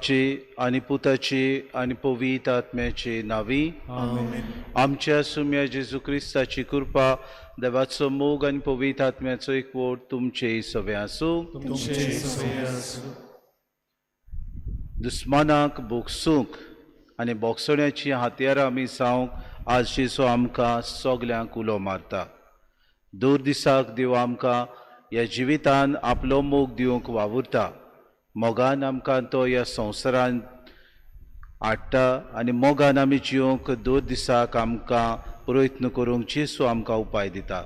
बापाची आनी पुताची आनी पवित्र आत्म्याची नावी. आमच्या सुम्या जेजू क्रिस्ताची कृपा, देवाचो मोग आनी पवित्र आत्म्याचो एकवट तुमचे सगळे आसूं. दुस्मानाक भोगसूंक आनी भोगसण्याची हातयारां आमी जावंक आज जेजू आमकां सगल्यांक उलो मारता. दूर दिसाक देव आमकां ह्या जिवितान आपलो मोग दिवंक वावुरता. मोगान आमकां तो ह्या संवसारान हाडटा आनी मोगान आमी जिवंक दर दिसाक आमकां प्रयत्न करूंक जेजू आमकां उपाय दिता.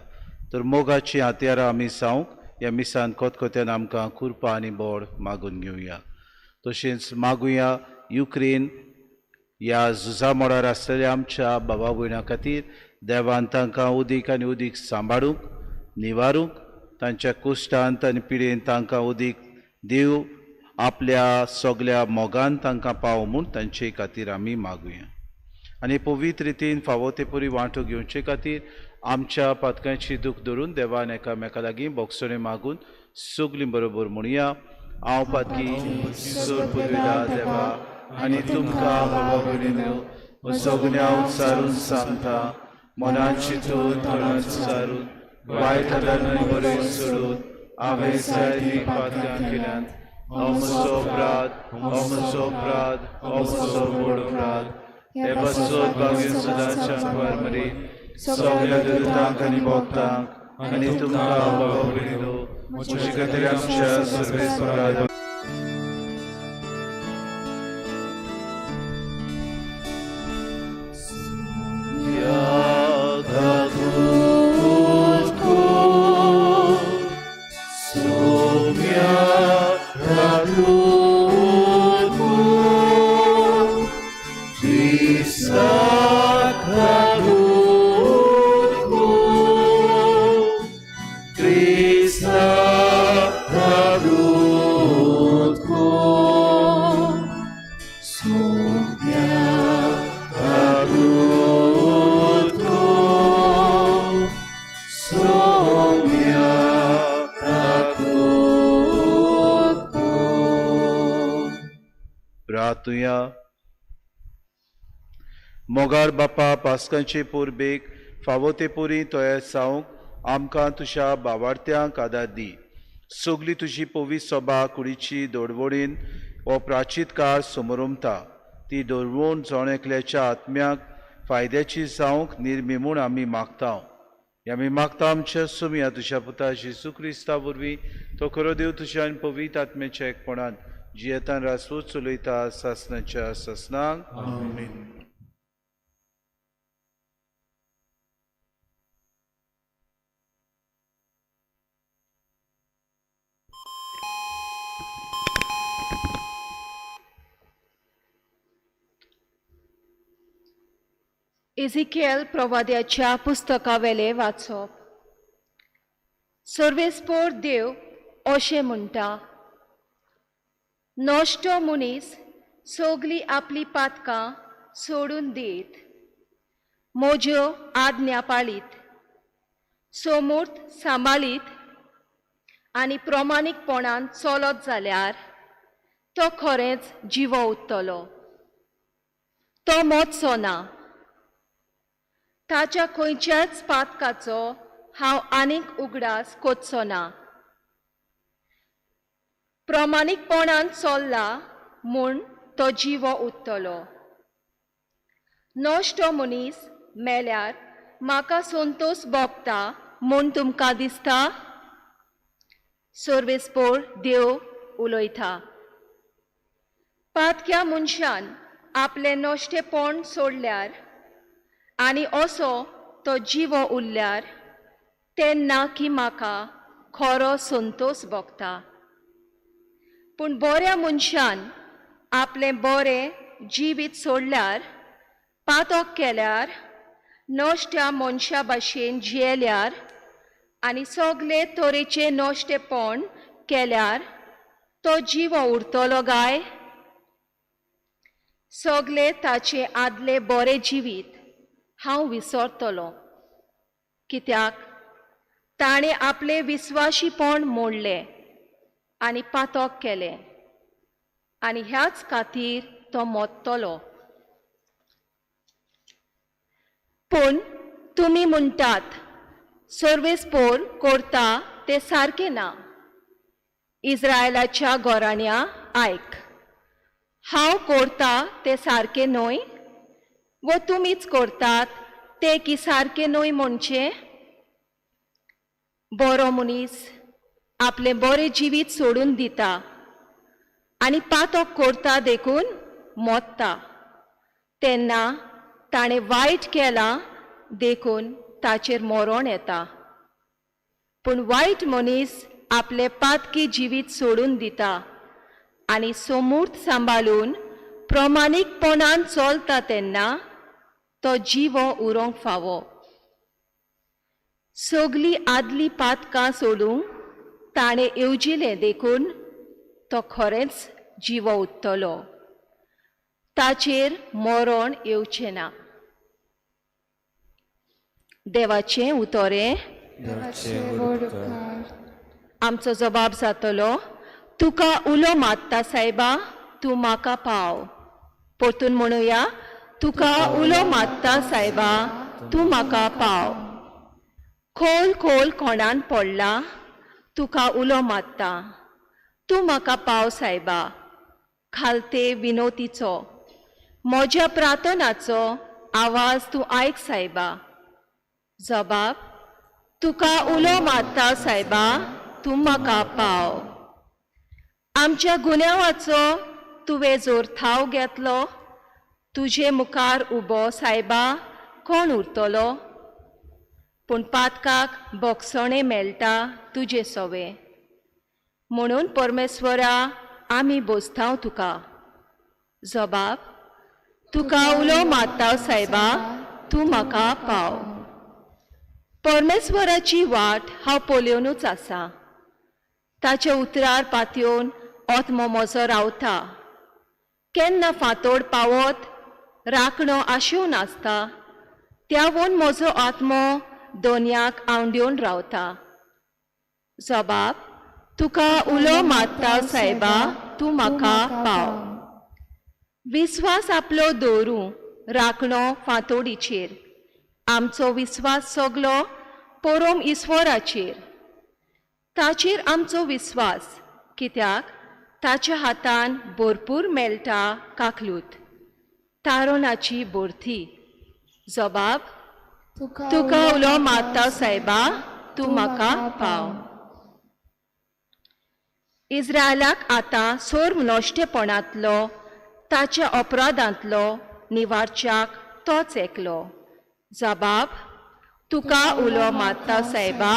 तर मोगाची हातयारां आमी जावंक ह्या मिसान खतखत्यान आमकां कृपा आनी बळ मागून घेवया. तशेंच मागुया युक्रेन ह्या झुजा मळार आसलेल्या आमच्या बाबा भयणां खातीर देवान तांकां उदीक आनी उदीक सांबाळूंक, निवारूंक, तांच्या कुश्टांत आनी पिडेन तांकां उदीक देव आपल्या सगल्या मोगान तांकां पाव म्हूण तांचे खातीर आमी मागुया. आनी पवित्र रितीन फावो ते परी वांटो घेवचे खातीर आमच्या पातकांची दूख धरून देवान एकामेका लागीं भोगसणें मागून सगलीं बरोबर म्हणया. हांव पातकी सोर पुरयता देवा आनी तुमकां बाबा भयणीनो सगळ्या उच्चारून सांगता, मनान चिंतून तोंडान उच्चारून वायट आदारान बरें सोडून हांवें जायतीं पातकां केल्यांत. हो म्हजो अपराध, हो म्हजो अपराध, हो म्हजो व्हड अपराध. हे पासत भाग्य सदांच्या मरी सगळ्या दुतांक आनी भक्तांक आनी तुमकां बाबा भयणीनो म्हजे खातीर आमच्या सर्वेस्परा. प्रार्थुया. मोगार बापा, पास्कांचे परबेक फावो ते परी तयार जावंक आमकां तुज्या बावार्थ्यांक आदार दी. सगली तुजी पवित्र सभा कुडीची दडवडीन हो प्राचीत काळ समरमता. ती दडवण जण एकल्याच्या आत्म्याक फायद्याची जावंक निर्मी म्हूण आमी मागता. हे आमी मागता आमच्या सुमया तुज्या पुता जेजू क्रिस्ता वरवीं, तो खरो देव तुज्या आनी पवित्र आत्म्याच्या एकपणान जियेतान रासवूच चलयता सासनाच्या सासनाक. एझिकियल प्रवाद्याच्या पुस्तकावेले वाचप. सर्वेस्पोर देव अशें म्हणटा, नश्टो मनीस सगली आपली पातकां सोडून दीत, म्हज्यो आज्ञा पाळीत, सोमूर्त सांबाळीत आनी प्रमाणीकपणान चलत जाल्यार तो खरेंच जिवो उरतलो, तो मरचो ना. ताच्या खंयच्याच पातकाचो हांव आनीक उगडास करचो ना. प्रमाणीकपणान चल्ला म्हूण तो जिवो उरतलो. नश्टो मनीस मेल्यार म्हाका संतोश भोगता म्हूण तुमकां दिसता? सर्वेस्पोर देव उलयता. पातक्या मनशान आपलें नश्टेपण सोडल्यार आनी असो तो जिवो उरल्यार तेन्ना की म्हाका खरो संतोश भोगता. पूण बऱ्या मनशान आपलें बरें जिवीत सोडल्यार, पातक केल्यार, नश्ट्या मनशा भाशेन जियेल्यार आनी सगले तरेचें नश्टेपण केल्यार तो जिवो उरतलो गाय? सगले ताचे आदले बरें जिवीत हांव विसरतलो, कित्याक ताणें आपलें विस्वाशीपण मोडलें आनी पातक केलें. आनी ह्याच खातीर तो मोत्तलो. पूण तुमी म्हणटात सर्वेस्पोर करता तें सारकें ना. इस्रायलाच्या गोराण्या आयक, हांव करता तें सारकें न्हय वो तुमीच करतात तें की सारकें न्हय म्हणचें? बरो मनीस आपलें बरें जिवीत सोडून दिता आनी पातक करता देखून मोत्ता, तेन्ना ताणें वायट केलां देखून ताचेर मरण येता. पूण वायट मनीस आपलें पातकी जिवीत सोडून दिता आनी सोमूर्त सांबाळून प्रमाणीकपणान चलता तेन्ना तो जिवो उरोंक फावो. सगलीं आदलीं पातकां सोडूंक ताणें येवजिलें देखून तो खरेंच जिवो उरतलो, ताचेर मरण येवचें ना. देवाचें उतोरें. आमचो जबाब जातलो, तुका उलो मारता सायबा, तूं म्हाका पाव. परतून म्हणुया, तुका उलो मारता सायबा, तूं म्हाका पाव. खोल खोल कोणान पडला, तुका उलो मारता, तूं म्हाका पाव सायबा. खालते विनोतीचो म्हज्या प्रार्थनाचो आवाज तूं आयक सायबा. जबाब, तुका उलो मारता सायबा, तूं म्हाका पाव. आमच्या गुन्यांवाचो तुवें जोर थाव घेतलो, तुजे मुखार उबो सायबा कोण उरतलो? पूण पातकाक बोगसणें मेळटा तुजे सवें, म्हणून परमेश्वरा आमी बोसतांव तुका. जबाब, तुका उलो मारता सायबा, तूं म्हाका पाव. परमेश्वराची वाट हांव पळोवनूच आसा, ताच्या उतरार पातयेवन आत्मो म्हजो रावता. केन्ना फांतोड पावत राखणो आशेवन आसता, त्यावून म्हजो आत्मो दोनयाक आवंडेवन रावता. जबाब, तुका उलो मारता सायबा, तूं म्हाका पाव. विस्वास आपलो दवरूं राखणो फांतोडीचेर, आमचो विस्वास सगलो पोरोम ईश्वराचेर. ताचेर आमचो विस्वास, कित्याक ताच्या हातान भरपूर मेळटा काकलूत तारोणाची भरती. जबाब, तुका उलो मारता सायबा, तूं म्हाका पाव. इस्रायलाक आतां सोर्म नश्टेपणांतलो ताच्या अपराधांतलो निवारच्याक तोच एकलो. जबाब, तुका उलो मारता सायबा,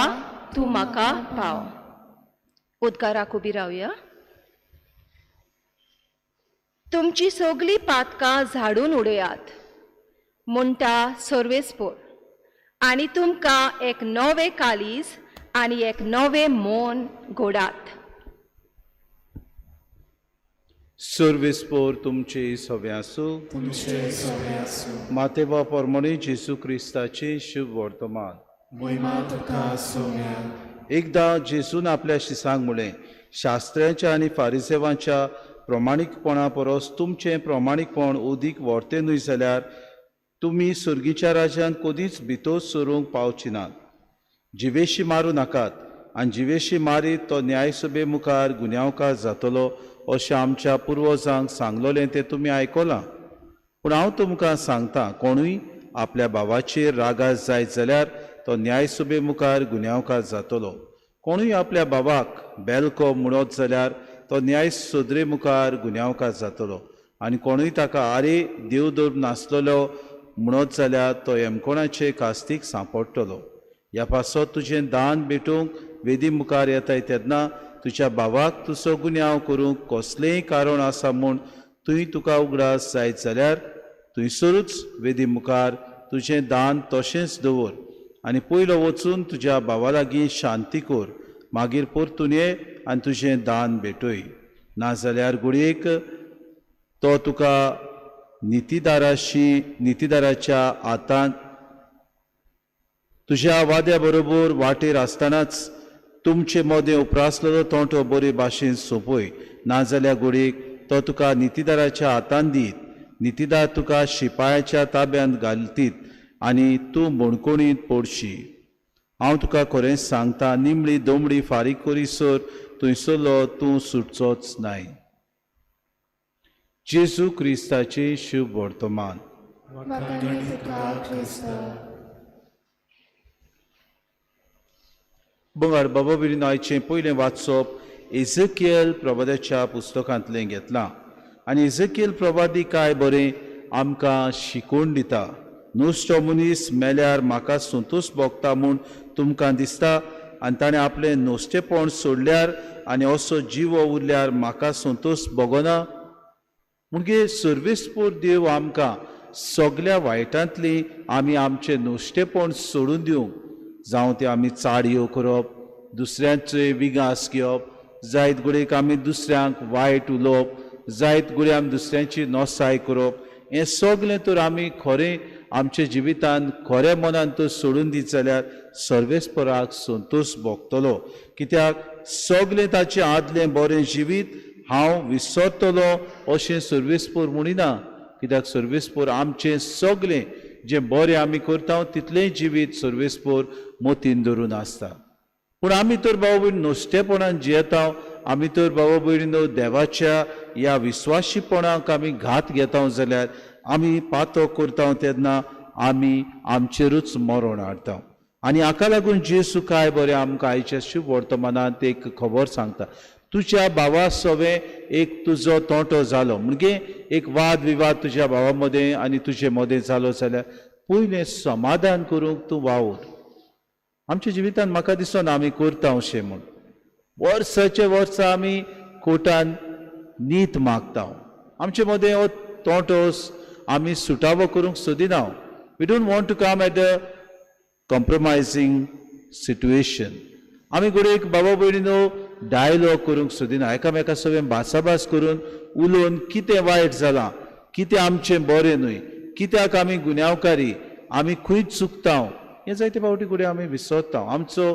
तूं म्हाका पाव. उद्गाराक उबी रावया. तुमची सगलीं पातकां झाडून उडयात म्हणटा सर्वेस्पोर, आनी तुमकां एक नवें कालीज आनी एक नवें मन घोडात. सर्वेस्पोर तुमचे सवे आसूं. मातेबा परमणी जेजू क्रिस्ताचे शुभ वर्तमान. एकदां जेजून आपल्या शिसांक म्हळें, शास्त्र्यांच्या आनी फारिसेवांच्या प्रमाणीकपणा परस तुमचें प्रमाणीकपण उदीक व्हरतें न्हय जाल्यार तुमी सुर्गीच्या राज्यांत कदीच भितर सरूंक पावची नात. जिवेशी मारूं नाकात, आनी जिवेशी मारीत तो न्यायसभे मुखार गुन्यांवकार जातलो अशें आमच्या पुर्वजांक सांगलोलें तें तुमी आयकलां. पूण हांव तुमकां सांगता, कोणूय आपल्या भावाचेर रागार जायत जाल्यार तो न्यायसभे मुखार गुन्यांवकार जातलो. कोणूय आपल्या भावाक बेलको म्हणत जाल्यार तो न्याय सदरे मुखार गुन्यांवकार जातलो. आनी कोणूय ताका आरे देवधर्म नासलेलो म्हणत जाल्यार तो येमकोणाचे कास्तीक सांपडटलो. ह्या पासत तुजें दान भेटूंक वेदी मुखार येताय तेन्ना तुज्या भावाक तुजो गुन्यांव करूंक कसलेंय कारण आसा म्हूण तुवें तुका उगडास जायत जाल्यार थंयसरूच वेदी मुखार तुजें दान तशेंच दवर आनी पयलो वचून तुज्या भावा लागीं शांती कर, मागीर परतून ये आनी तुजें दान भेटय. नाजाल्यार घडयेक तो तुका नितीदाराच्या हातांत तुज्या वाद्या बरोबर वाटेर आसतनाच तुमचे मदें उप्रासलेलो तोंटो बरे भाशेन सोंपय, नाजाल्यार घडयेक तो तुका नितीदाराच्या हातान दीत, नितीदार तुका शिपायाच्या ताब्यांत घालतीत आनी तूं बणकोणींत पडशी. हांव तुका खरेंच सांगता, निमणी दोमडी फारीक करीसर थंयसरलो तूं सुटचोच नाय. जेजू क्रिस्ताचें शुभ वर्तमान. बंगार बाबा बिरिनो, आयचें पयलें वाचप एझेकियल प्रवादाच्या पुस्तकांतलें घेतलां आनी एझेकियल प्रवादी काय बरें आमकां शिकोवन दिता. नुस्तो मनीस मेल्यार म्हाका संतोश भोगता म्हूण तुमकां दिसता आनी ताणें आपलें नुस्तेपण सोडल्यार आनी असो जिवो उरल्यार म्हाका संतोश भोगना. म्हणजे सर्वेस्पोर देव आमकां सगल्या वायटांतली आमी आमचें नुस्तेपण सोडून दिवंक, जावं तें आमी चाडयो करप, दुसऱ्यांचे विगास घेवप, जायत घडयेक आमी दुसऱ्यांक वायट उलोवप, जायत घडये आमी दुसऱ्यांची नसाय करप, हें सगलें तर आमी खरें आमच्या जिवितान खऱ्या मनान तर सोडून दीत जाल्यार सर्वेस्पराक संतोश भोगतलो. कित्याक सगलें ताचें आदलें बरें जिवीत हांव विसरतलो अशें सर्वेस्पोर म्हणिना. कित्याक सर्वेस्पोर आमचें सगलें जें बरें आमी करता तितलेंय जिवीत सर्वेस्पोर मतीन धरून आसता. पूण आमी तर भाव भयणी नुस्तेपणान जियेता, आमी तर भाव भयणीनो देवाच्या ह्या विस्वाशीपणाक आमी घात घेता जाल्यार आमी पातो करता तेन्ना आमी आमचेरूच मरण हाडटा. आनी हाका लागून जेजू काय बरें आमकां आयच्या शुभ वर्तमानांत एक खबर सांगता. तुज्या भावा सवें एक तुजो तोंटो जालो, म्हणजे एक वाद विवाद तुज्या भावा मदें आनी तुजे मदें जालो जाल्यार पयलें समाधान करूंक तूं वावर. आमच्या जिवितान म्हाका दिसना आमी करता अशें म्हूण. वर्साचे वर्सा आमी कोर्टान नीत मागता, आमचे मदें हो तोंटो आमी सुटावो करूंक सोदिना. We don't want to come at a compromising situation. आमी घडयेक बाबा भयणीनो डायलॉग करूंक सोदिना, एकामेका सगळें भासाभास करून उलोवन कितें वायट जालां, कितें आमचें बरें न्हय, कित्याक आमी गुन्यांवकारी, आमी खंय चुकता, हें जायते फावटी घडये आमी विसरता. आमचो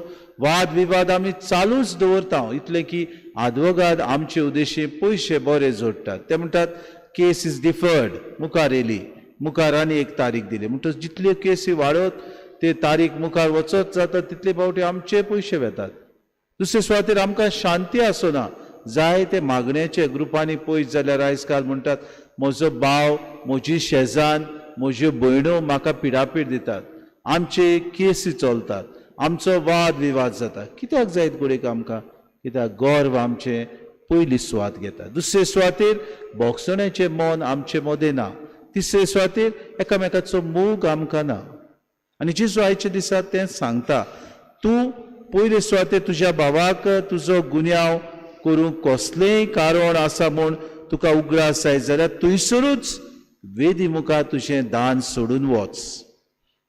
वाद विवाद आमी चालूच दवरता, इतलें की आदवोगाद आमचे उद्देशी पयशे बरे जोडटात. ते म्हणटात केस is deferred, मुखार येयली, मुखार आनी एक तारीख दिली. म्हणटच जितल्यो केसी वाडत ते तारीख मुखार वचत जाता तितले फावटी आमचे पयशे वेतात. दुसरे सुवातेर आमकां शांती आसना. जायते मागण्याचे ग्रुपांनी पयस जाल्यार आयज काल म्हणटात म्हजो भाव, म्हजी शेजान, म्हज्यो भयण्यो म्हाका पिडापीड दितात, आमचे केसी चलतात, आमचो वाद विवाद जाता. कित्याक जायत घडयेक आमकां? कित्याक गर्व आमचें पयली सुवात घेता. दुसरे सुवातेर भोगसण्याचें मन आमचे मदें ना. तिसरे सुवातेर एकामेकाचो मोग आमकां ना. आनी जेजू आयच्या दिसा तें सांगता, तूं पयले सुवातेर तुज्या भावाक तुजो गुन्यांव करूंक कसलेंय कारण आसा म्हूण तुका उगडास जायत जाल्यार थंयसरूच वेदी मुखार तुजें दान सोडून वच.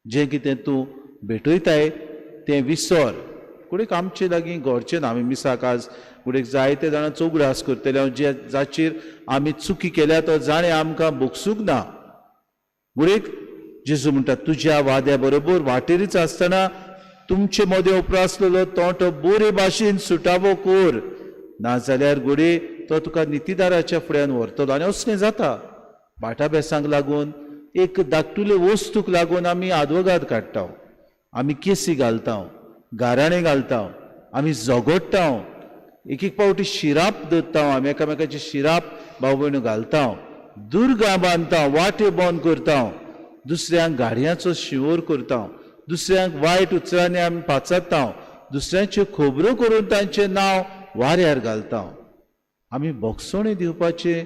जें कितें तूं भेटयताय तें विसर. घडयेक आमचे लागीं घडचें ना. आमी मिसाक आज घडयेक जायते जाणांचो उगडास करतले, हांव जे जाचेर आमी चुकी केल्या तो जाणें आमकां भोगसूंक ना. घडयेक जेजू म्हणटा तुज्या वाद्या बरोबर वाटेरीच आसतना तुमचे मदें उप्रासलेलो तोंटो बरे भाशेन सुटावो कर, नाजाल्यार घडये तो तुका नितीदाराच्या फुड्यान व्हरतलो. आनी असलें जाता. भाटाबेसांक लागून, एक धाकटुले वस्तूक लागून आमी आदवोगाद काडटा, आमी केसी घालता, गाराणें घालता, आमी झगडटा, एक एक फावटी शिराप दवरता, आमी एकामेकाची शिराप भाव भयणो घालता, दुर्गां बांदता, वाट्यो बंद करता, दुसऱ्यांक गाडयांचो शिंवोर करता, दुसऱ्यांक वायट उतरांनी आमी पाचारता, दुसऱ्यांच्यो खबरो करून तांचें नांव वाऱ्यार घालता. आमी भोगसणें दिवपाचें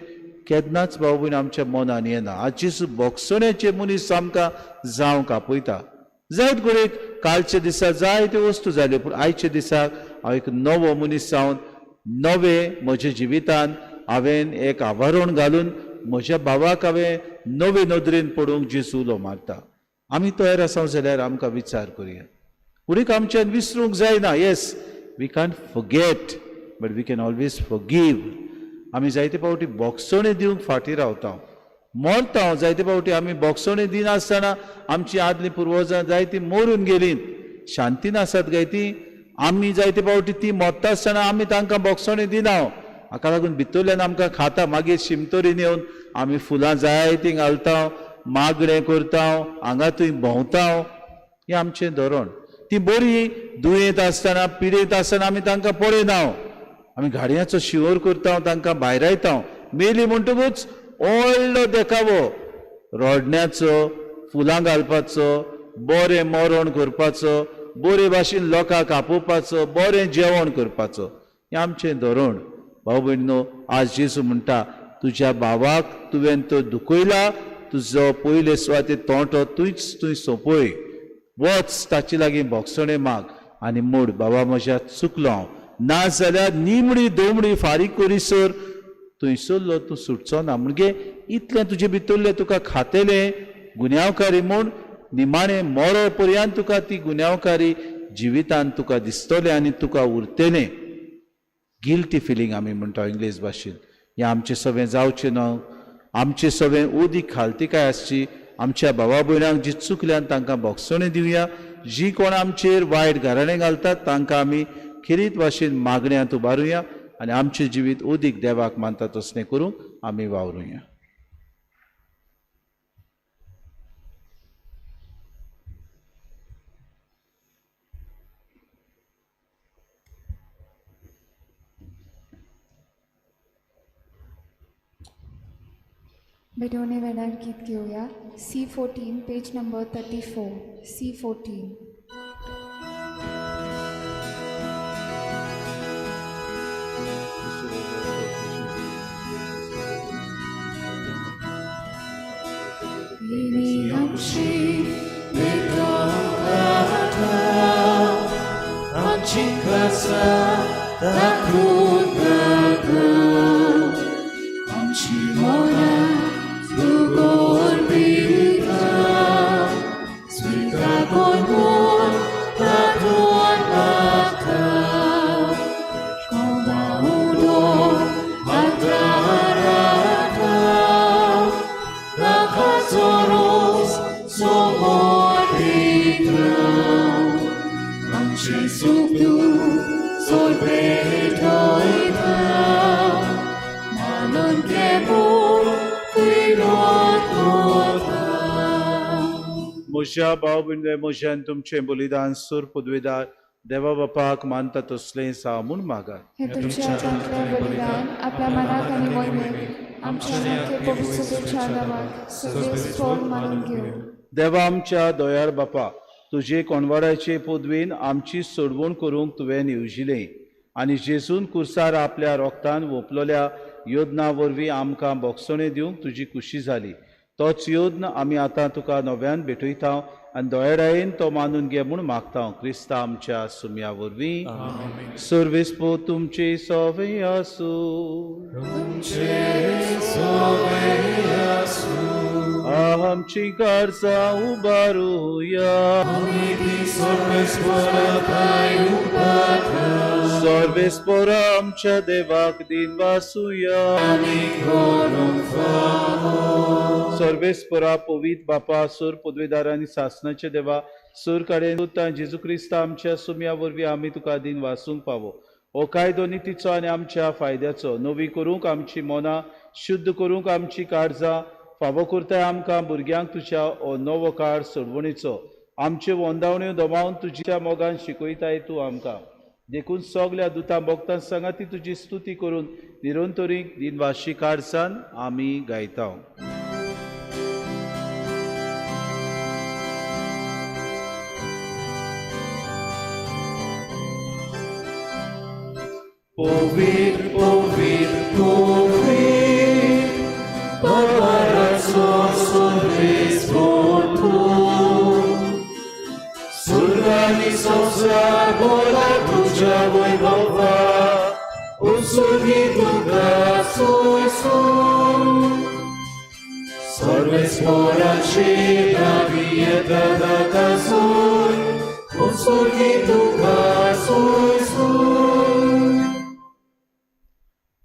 केन्नाच भाव भयण आमच्या मनान येना. आज जेजू भोगसण्याचे मनीस आमकां जावंक आपयता. जायत घडयेक कालच्या दिसा जायत्यो वस्तू जाल्यो, पूण आयच्या दिसाक हांव एक नवो मनीस जावन नवे म्हज्या जिवितान हांवें एक आवारण घालून म्हज्या भावाक हांवें नवे नदरेन पडूंक जेजू उलो मारता. आमी तयार आसा जाल्यार आमकां विचार करुया. घडयेक आमच्यान विसरूंक जायना. Yes, we can't forget but we can always forgive. आमी जायते फावटी भोगसणें दिवंक फाटीं रावता, मरता. जायते फावटी आमी भोगसणें दिनासतना आमची आदलीं पुर्वजां जायतीं मरून गेलीं, शांतीन आसात काय ती. आमी जायते फावटी ती मरता आसतना आमी तांकां भोगसणें दिना. हाका लागून भितरल्यान आमकां खाता. मागीर शिमतोरीन येवन आमी फुलां जायतीं घालता, मागणें करता, हांगा थंय भोंवता. हें आमचें धोरण. ती बरी दुयेंत आसतना पिडेंत आसतना आमी तांकां पळयना, आमी गाडयांचो शिंवर करता, तांकां भायरायता. मेली म्हणटकूच व्हडलो देखावो, रडण्याचो, फुलां घालपाचो, बरें मरण करपाचो, बरे भाशेन लोकांक आपोवपाचो, बरें जेवण करपाचो. हें आमचें धोरण. भाव भयणीनो, आज जेजू म्हणटा तुज्या भावाक तुवें तो दुखयला, तुजो पयले सुवातेर तोंटो तुंच थंय सोंपय, वच ताचे लागीं भोगसणें माग आनी मोड, बाबा म्हज्या चुकलो हांव, ना जाल्यार निमणी दोमडी फारीक करीसर थंयसरलो तूं सुटचो ना. म्हणजे इतलें तुजे भितरलें तुका खातेलें गुन्यांवकारी म्हूण निमाणें मरो पर्यंत तुका ती गुन्यांवकारी जिवितान तुका दिसतलें आनी तुका उरतलें. गिल्टी फिलींग आमी म्हणटा इंग्लीश भाशेन. हें आमचें सगळें जावचें न्हू. आमचें सगळें उदीक खालतिकाय आसची. आमच्या भावा भयणांक जी चुकल्यान तांकां भोगसणें दिवया. जी कोण आमचेर वायट घराणें घालतात तांकां आमी खेरीत भाशेन मागण्यांत उबारुया आनी आमचें जिवीत उदीक देवाक मानता तसलें करूंक आमी वावरुया. भेटवणे वेळार गीत घेवया. C14 page number 34. C14. म्हज्या भाव भयणीं, म्हज्यान तुमचें बलिदान सूर पदवेदार देवा बापाक मानता तसलें सा म्हूण मागात. हे तुमच्या हातांतलें बलिदान आपल्या मनाक आनी मोहिमेक आमच्या सारके पवित्र नांवाक सगळे मानून घेवं. देवा आमच्या दयाळ बापा, तुजे कोणवाड्याचे पदवेन आमची सोडवण करूंक तुवें येवजिलें आनी जेजून कुर्सार आपल्या रोगतान वोपलोल्या योजना वरवीं आमकां भोगसणें दिवंक तुजी खुशी जाली. तोच योद्न आमी आतां तुका नव्यान भेटयता आनी दोळ्यान तो मानून घे म्हूण मागता. क्रिस्ता आमच्या सुम्या वरवीं. सर्वेस्पो तुमचे सवे आसूं. आमची गरजा उबारुया. सर्वेस्पोरा आमच्या देवाक दिन वासुया. सर्वेस्पोरा पवित बापा, सूर पदवेदार आनी सासनाचे देवा, सूर कडेन जेजू क्रिस्ता आमच्या सुम्या वरवीं आमी तुका दिन वासूंक पावो. हो कायदो नितीचो आनी आमच्या फायद्याचो नवी करूंक आमची मनां शुद्ध करूंक आमची काळजां फावो करताय आमकां भुरग्यांक तुज्या हो नवो काळ सोडवणीचो. आमच्यो वंदावण्यो दमावन तुज्या मोगान शिकयताय तूं आमकां. देखून सगल्या दुतां भोगतां सांगाती तुजी स्तुती करून निरंतरीक दिनवाशी काळजान आमी गायता. पवित्र पवित्र पवित्र परमाराचो सर्वेस्पोर तूं, स्वर्ग आनी संवसार भरला तुज्या वैभवा, उत्सर्गी तुका सोसूं. सर्वेस्पोराची दावी येता दातासून, उत्सर्गी तुका सोसूं.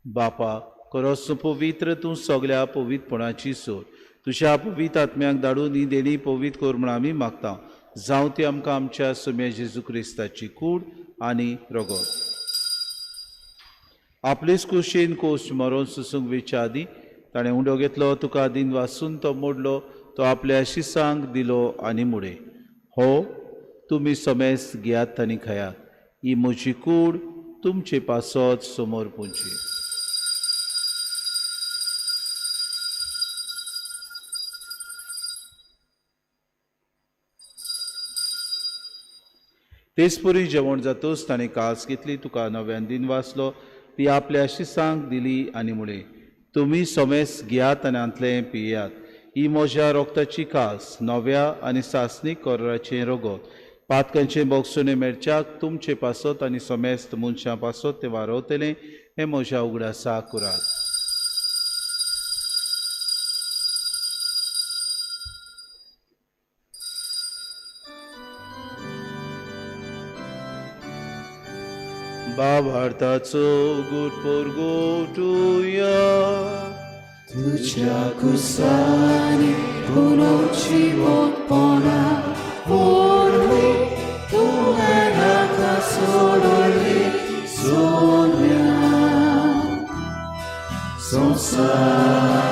बापा, खरोच पवित्र तूं सगल्या पवित्रपणाची सोड. तुज्या पवित्र आत्म्याक धाडून ही देणी पवित्र कर म्हूण आमी मागता. जावं ती आमकां आमच्या सुम्या जेजू क्रिस्ताची कूड आनी रगत. आपलेच कुशीन कोश मरोन सुसूंक वेच्या आदीं ताणें उंडो घेतलो, तुका दिन वासून तो मोडलो, तो आपल्या शिसांक दिलो आनी मुडे, हो तुमी समेस घेयात आनी खायात, ही म्हजी कूड तुमचे पासत समोर पुंची. तेचपरी जेवण जातूच ताणें कास घेतली, तुका नव्यान दिन वाचलो, ती आपल्या शिसांक दिली आनी मुळे, तुमी समेस घेयात आनी हांतलें पियात, ही म्हज्या रोगताची कास नव्या आनी सासणीक कोराचें रोगत, पातकांचें बोगसुणें मेळच्याक तुमचे पासत आनी समेस्त मनशां पासत तें वारवतलें, हें म्हज्या उगडासाक करात. बाबार्थाचो गुट पोरगोटुया तुझ्या कुसानी पुनोची मोठपणा वरवीं तुवें आमकां सोडली सोम्या संवसाराच्या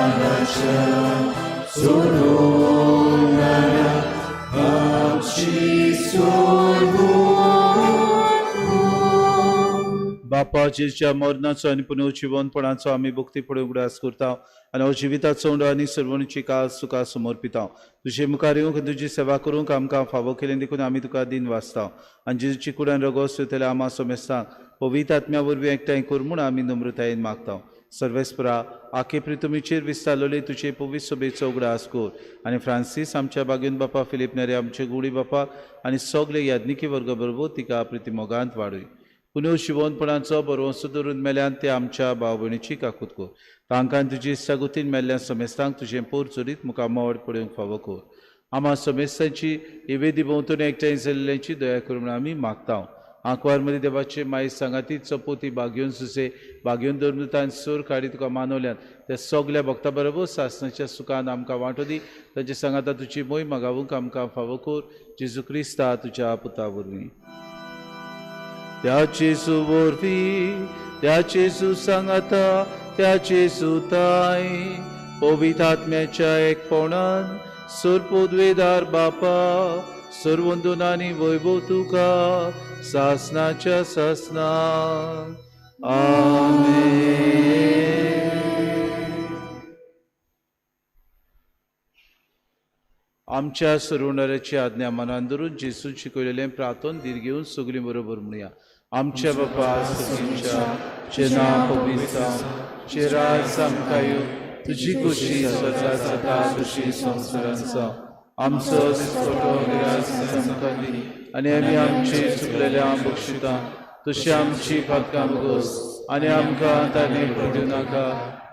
सोडवणाऱ्या आमची सोडवणूक. बापा जेजूच्या मरणाचो आनी पुनर्जिवनपणाचो आमी भक्ती फुडें उगडास करता आनी हो जिविताचो उंडो आनी सर्वणीची कास तुका समर्पिता. तुजे मुखार येवंक तुजी सेवा करूंक आमकां फावो केलें देखून आमी तुका दिन वाचता आनी जेजूची कुडान रगोस येतले आमा समेस्तांक पवित्र आत्म्या वरवीं एकठांय कर म्हूण आमी नम्रतायेन मागता. सर्वेस्परा आखे प्रितुमीचेर विस्तारलेले तुजे पवित्र सभेचो उगडास कर आनी फ्रांसीस आमच्या बागेन बापा, फिलीप नेरे आमचे गुडी बापा आनी सगळे याज्ञिकी वर्ग बरोबर तिका प्रितिमोगांत वाडय. पुनर्जिवनपणाचो बरवंसो धरून मेल्यान ते आमच्या भाव भयणीची काकूत कर. तांकां तुजी इश्टागतीन मेल्ल्या समेस्तांक तुजें पोर चोरीत मुखार मोड पळोवंक फावो कर. आमा समेस्तांची ही वेदी भोंवतणी एकठांय जाल्ल्यांची दया कर म्हूण आमी मागता. आंकवार मदीं देवाचे माई सांगाती चपोती बागेवन सुसे बागेवन धर्मतान सूर काडी तुका मानवल्यात त्या सगल्या भक्ता बरोबर सासणाच्या सुखान आमकां वांटो दी. तांचे सांगाता तुजी मोय मागावूंक आमकां फावो कर. जेजू क्रिस्ता तुज्या पुता वरवीं. त्या जेजू वरवीं, त्या जेजू सांगाता, त्या जेजू ताय पवित्र आत्म्याच्या एकपणान सुरपुद्वेदार बापा सर्वंदुनानी वैभव तुका सासनाच्या सासना. आमेन. आमच्या सरवणाऱ्याची आज्ञा मनान धरून जेजून शिकयलेलें प्रार्थन धीर घेवन सगळीं बरोबर म्हणया. आमच्या बापा सगळींच्या चे नांव पवित्र जावं, चे राज आमकां येवं, तुजी खोशी स्वर्गात जाता तशी संवसारांत जावं. आमचो दिसपटो गिरास आमकां दी आनी आमी आमचे चुकलेल्या बक्षिता तशी आमची पातकां भोगोस आनी आमकां ताणें पडूं नाका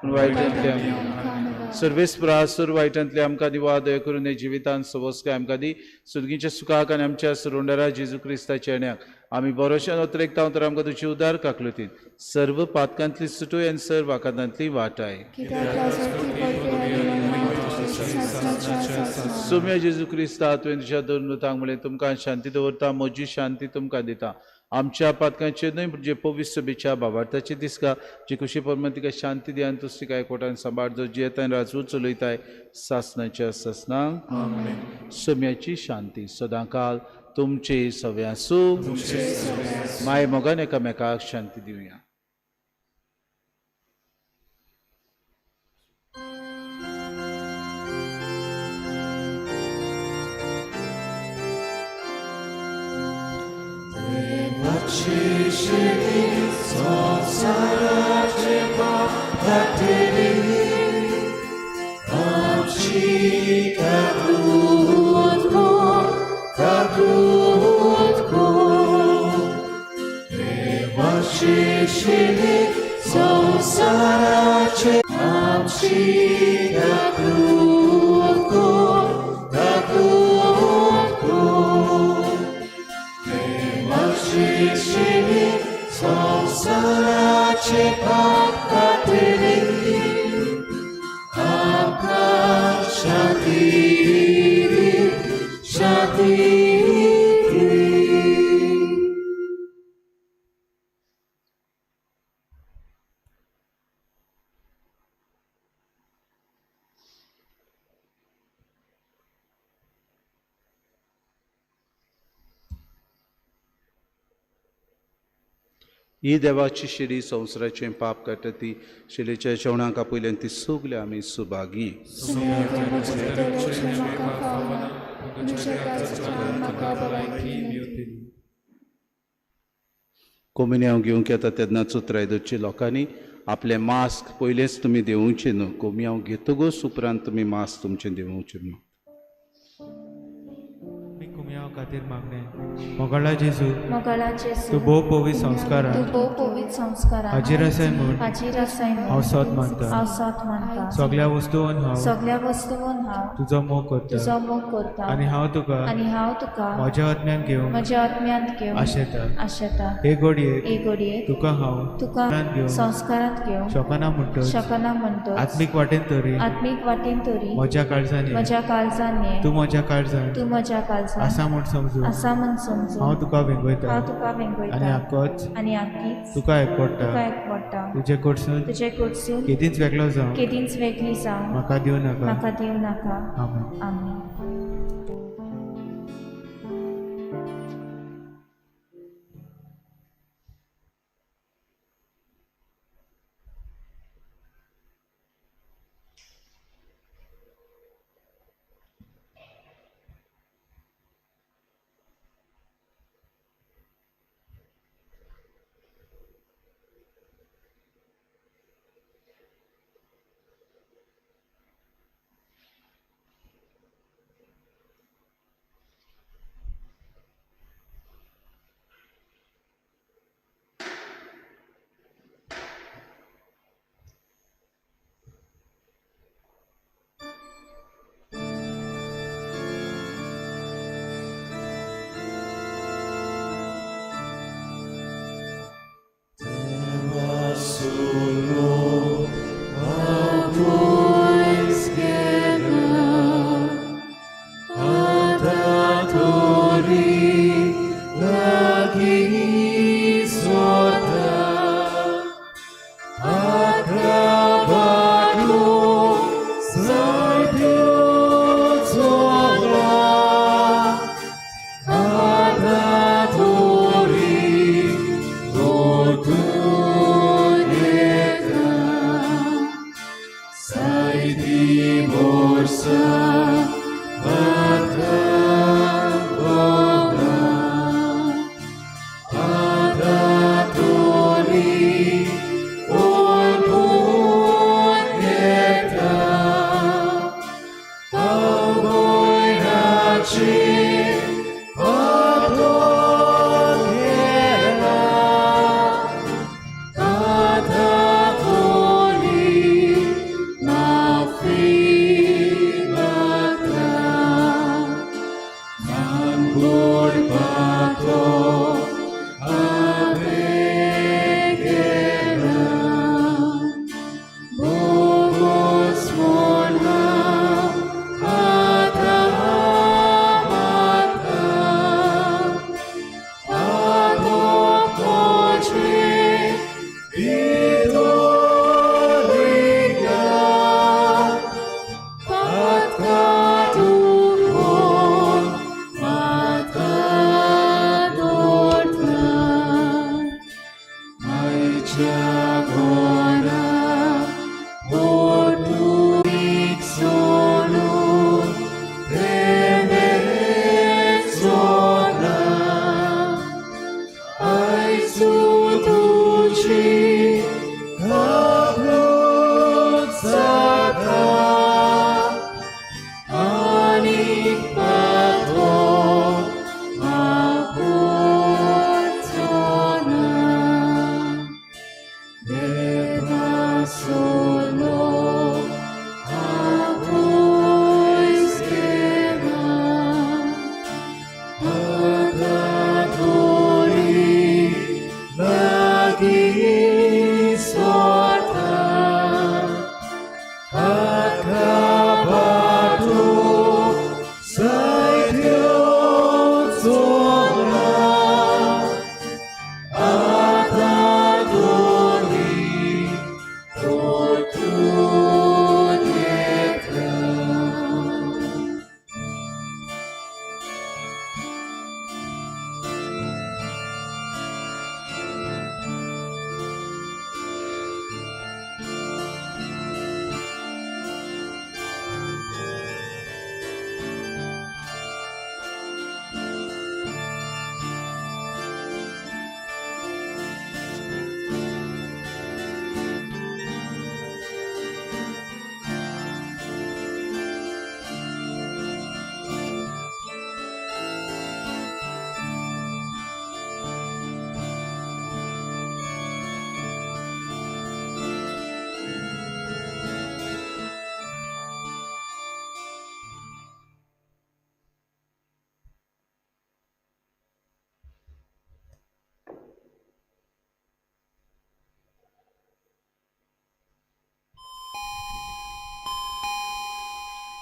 पूण वायटांतले आमकां सर्वेस्परा सुर वायटांतले आमकां दिवा दया करून हे जिवितान सवस्काय आमकां दी. सुर्गीच्या सुखाक आनी आमच्या सुरुंडरा जेजू क्रिस्ताच्या येण्याक आमी बरोशान अतरेकता तर आमकां तुजी उदार काकलुतीन सर्व पातकांतली सुटूय आनी सर्व आकांतांतली वाटाय. सोम्या जेजू क्रिस्ता तुवें तुज्या दोन दुतांक म्हणलें तुमकां शांती दवरता, म्हजी शांती तुमकां दिता. आमच्या पातकांचेर न्हय पूण जे पवित्र सभेच्या भावार्थाचे दिसका जी खुशी प्रमाण तिका शांती दी आनी तुस तिका एकवटान सांबाळ जो जियेताय राजू चलयताय सासणाच्या सासणाक. सोम्याची शांती सदांकाल तुमचे सव्या आसूं. माय मोगान एकामेकाक शांती दिवया. संसाराचे पाप धाडटली आमची काकूत कर, काकूत कर. देवाची शिली संसाराचे आमची काकूत कर, काकूत कर. देवाची शिली संसाराचे पाप काडटली आमकां शांती दी, शांती दी. ही देवाची शिरी संवसाराचें पाप काडटा ती शिलेच्या जेवणाक आपयल्यान ती सगळ्या आमी सुभागी. कोमिन्यांव घेवंक येता तेन्ना चुत्राय दवरची लोकांनी आपलें मास्क पयलेंच तुमी देंवोवचें न्हू. कोमियांव घेतकूच उपरांत तुमी मास्क तुमचें देंवोवचें न्हू. मी कुमयाव खातीर मागणें. मोगाळा जेजू, मोगाळा जेजू, तूं भोव पवित्र संस्कारान तूं भोव पवित्र संस्कारान हाजीर आसाय म्हूण हाजीर आसाय म्हूण हांव सोद मानता. हांव सोद मानता. सगळ्या वस्तून हांव सगळ्या वस्तून हांव तुजो मोग करता तुजो मोग करता आनी हांव तुका आनी हांव तुका म्हज्या आत्म्यान घेवंक म्हज्या आत्म्यांत घेवंक आशेता. आशेता. हे घडयेक हे घडयेक तुका हांव तुका घेवंक संस्कारांत घेवंक शकना म्हणटच शकना म्हणटच आत्मीक वाटेन तरी आत्मीक वाटेन तरी म्हज्या काळजान ये. म्हज्या काळजान ये. तूं म्हज्या काळजान तूं म्हज्या काळजान आसा म्हूण समजून आसा म्हूण समजून हांव तुका वेंगयता हांव तुका आनी वेंगयता आकोच आनी आकीच तुका एकवडटा. तुका एकवडटा. तुजे कडसून तुजे कडसून केदींच वेगळो जावं केदींच वेगळी जावं म्हाका दिवं नाका. म्हाका दिवं नाका. आमेन. आमेन.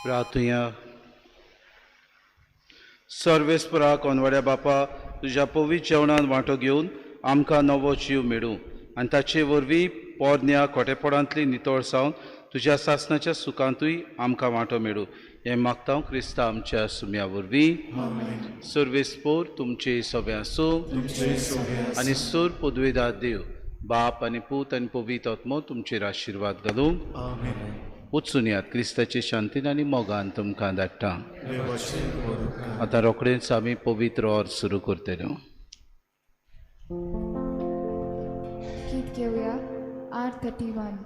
प्रार्थुया. सर्वेस्परा कोनवाड्या बापा, तुज्या पवित्र जेवणान वांटो घेवन आमकां नवो जीव मेळूं आनी ताचे वरवीं पोरन्या खोटेपणांतली नितळसावन तुज्या सासणाच्या सुखांतूय आमकां वांटो मेळूं, हें मागता हांव क्रिस्ता आमच्या सुम्या वरवीं. सर्वेस्पोर तुमचे सगळे आसूं आनी सूर पदवेदार देव बाप आनी पूत आनी पवित्र आत्मो तुमचेर आशिर्वाद घालूं. वचून यात क्रिस्ताचे शांतीन आनी मोगान तुमकां धाडटा. आतां रोखडेंच आमी पवित्र ऑर सुरू करतले. गीत घेवया R31.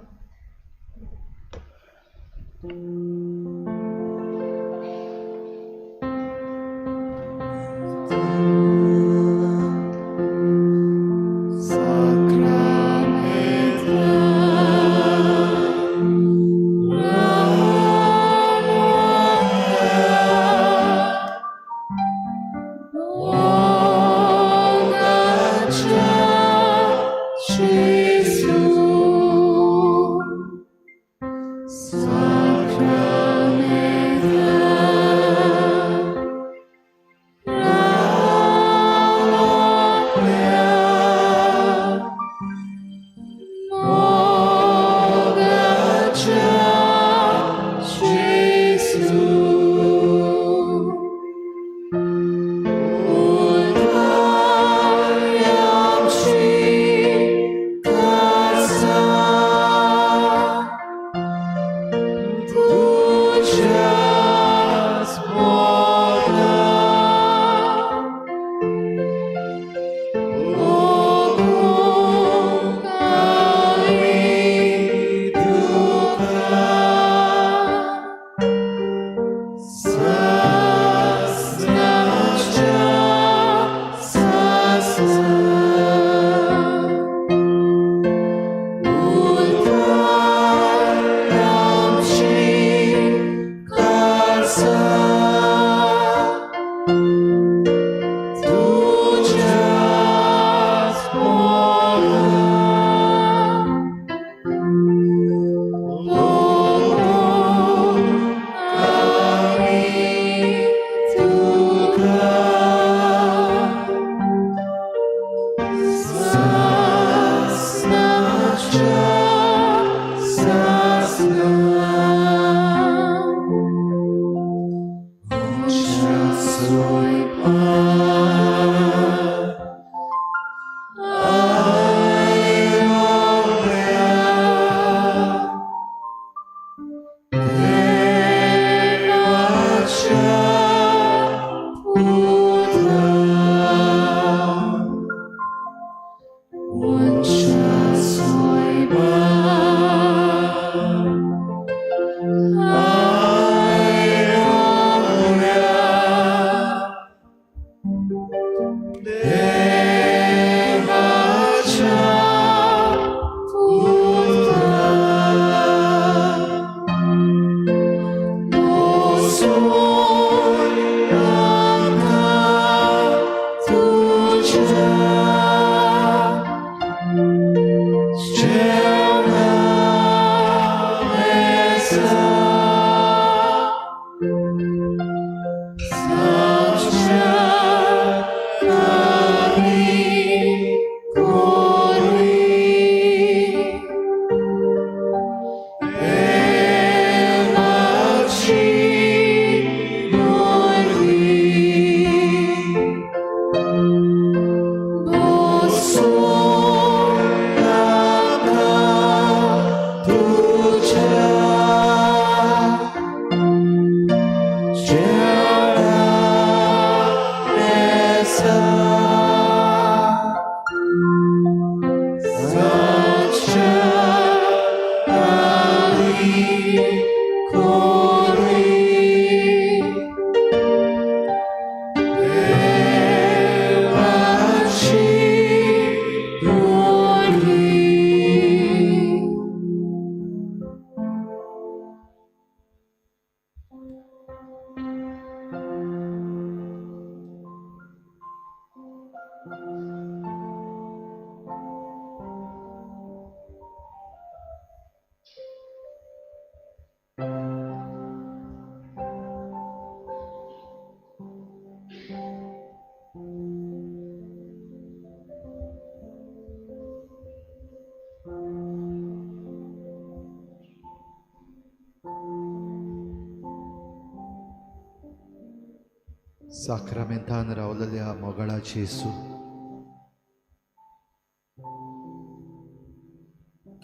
साक्रामेंतान रावलेल्या मोगाळाचे येसू,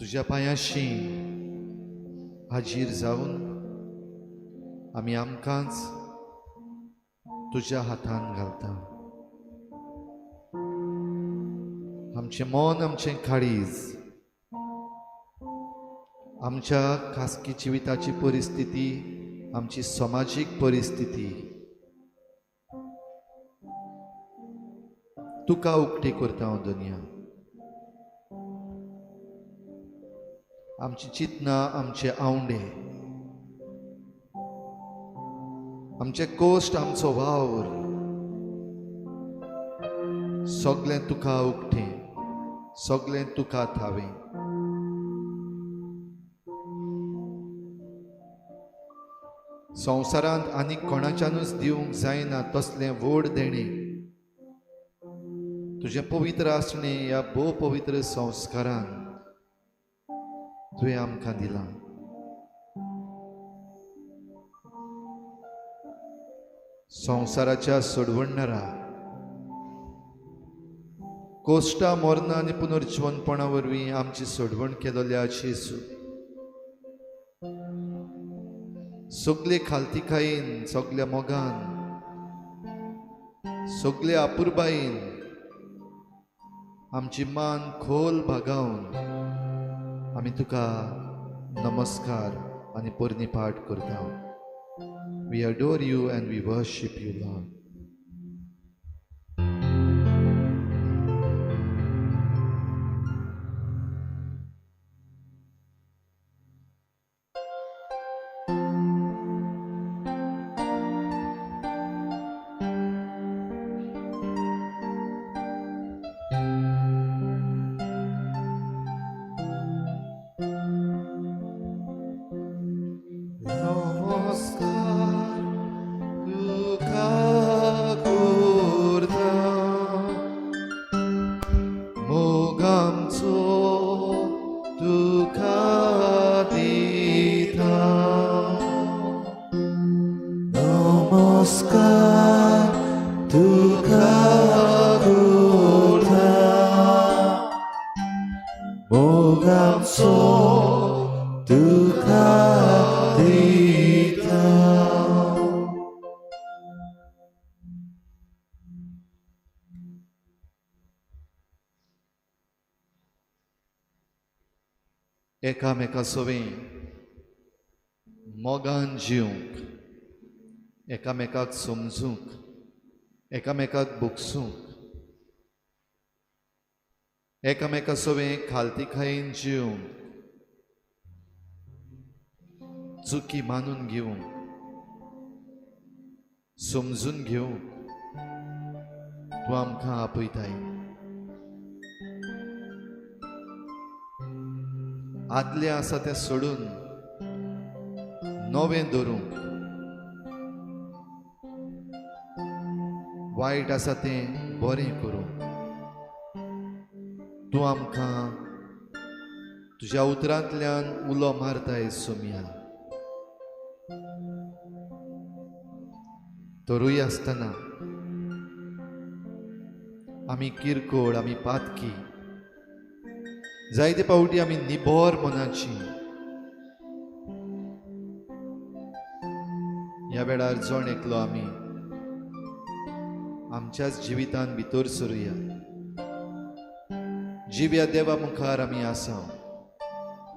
तुज्या पांयाशी हाजीर जावन आमी आमकांच तुज्या हातान घालता। आमचें मन, आमचें काळीज, आमच्या खासगी जिविताची परिस्थिती, आमची समाजीक परिस्थिती तुका उक्ती करता हांव दुनिया। आमची चिंतना, आमचे आवंडे, आमचे कोश्ट, आमचो वावर सगळें तुका उक्तें, सगळें तुका थावें। संवसारांत आनी कोणाच्यानूच दिवंक जायना तसलें व्हड देणें तुजें पवित्र आसणें ह्या भोव पवित्र संस्कारान तुवें आमकां दिलां। संवसाराच्या सोडवणणारा कोश्टा, मरणां आनी पुनर्जिवनपणा वरवीं आमची सोडवण केलेल्या जेजू, सगळे खालतीकायेन, सगळ्या मोगान, सगळे अपुरबायेन आमची मान खोल भागावन आमी तुका नमस्कार आनी पोरणीपाठ करता। We adore you and we worship you, Lord. एकामेका सवें मोगान जिवंक, एकामेकाक समजूंक, एकामेकाक बोगसूंक, एकामेका सवें खालतीकायेन जिवंक, चुकी मानून घेवंक, समजून घेवंक तूं आमकां आपयताय। आदलें आसा तें सोडून नवें धरूंक, वायट आसा तें बरें करूंक तूं आमकां तुज्या उतरांतल्यान उलो मारताय सोम्या। तरूय आसतना आमी किरकोळ, आमी पातकी, जायते पावटी आमी निबोर मनाची। ह्या वेळार जण एकलो आमी आमच्याच जिवितान भितर सरुया। जिव्या देवा मुखार आमी आसा,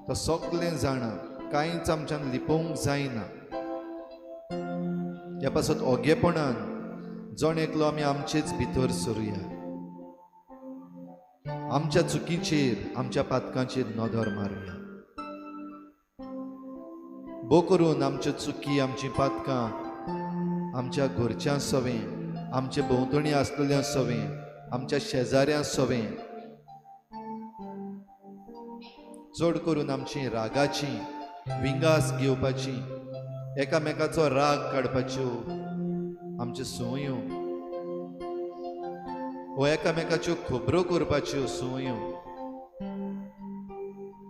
तो सगळें जाणा, कांयच आमच्यान लिपोवंक जायना। ह्या पासत ओगेपणान जण एकलो आमी आमचेच भितर सरुया, आमच्या चुकीचेर, आमच्या पातकांचेर नदर मारुया। भो करून आमच्यो चुकी, आमची पातकां आमच्या घरच्यां सवें, आमचे भोंवतणी आसलेल्या सवें, आमच्या शेजाऱ्यां सवें, चड करून आमची रागाची विंगास घेवपाची, एकामेकाचो राग काडपाच्यो आमच्यो संवयो वो एकामेकाच्यो खबरो करपाच्यो संवयो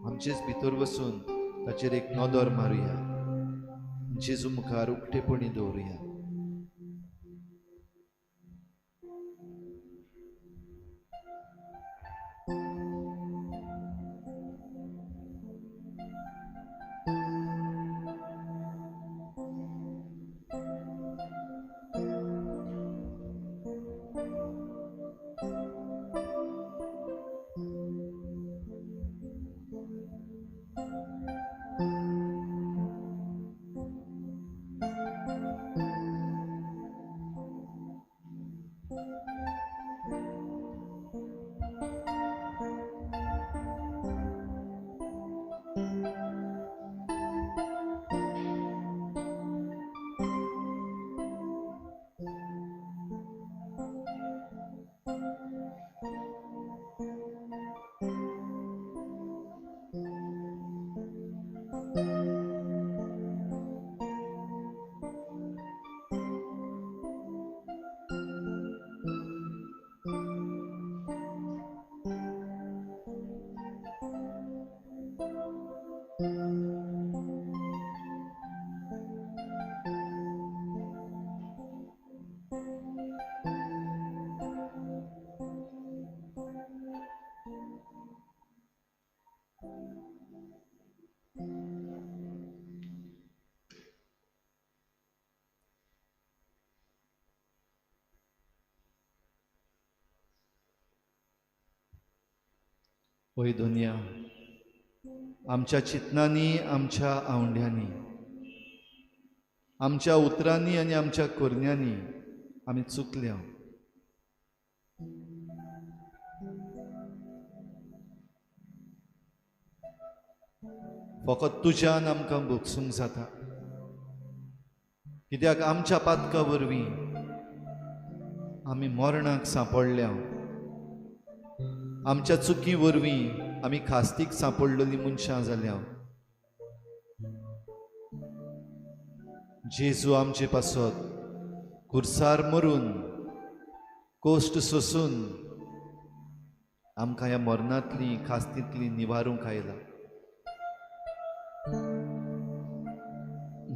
आमचेच भितर वचून ताचेर एक नदर मारुया, जेजू मुखार उक्तेपणी दवरुया। ओय दुनिया, आमच्या चिंतनांनी, आमच्या आवंड्यांनी, आमच्या उतरांनी आनी आमच्या करण्यांनी आमी चुकल्या. फकत तुज्यान आमकां भोगसूंक जाता, कित्याक आमच्या पातका वरवीं आमी मरणाक सांपडल्या, आमच्या चुकी वरवीं आमी खास्तीक सांपडलेली मनशां जाल्या. जेजू आमचे पासत कुर्सार मरून, कोश्ट सोसून आमकां ह्या मरणांतली खास्तींतली निवारूंक आयला.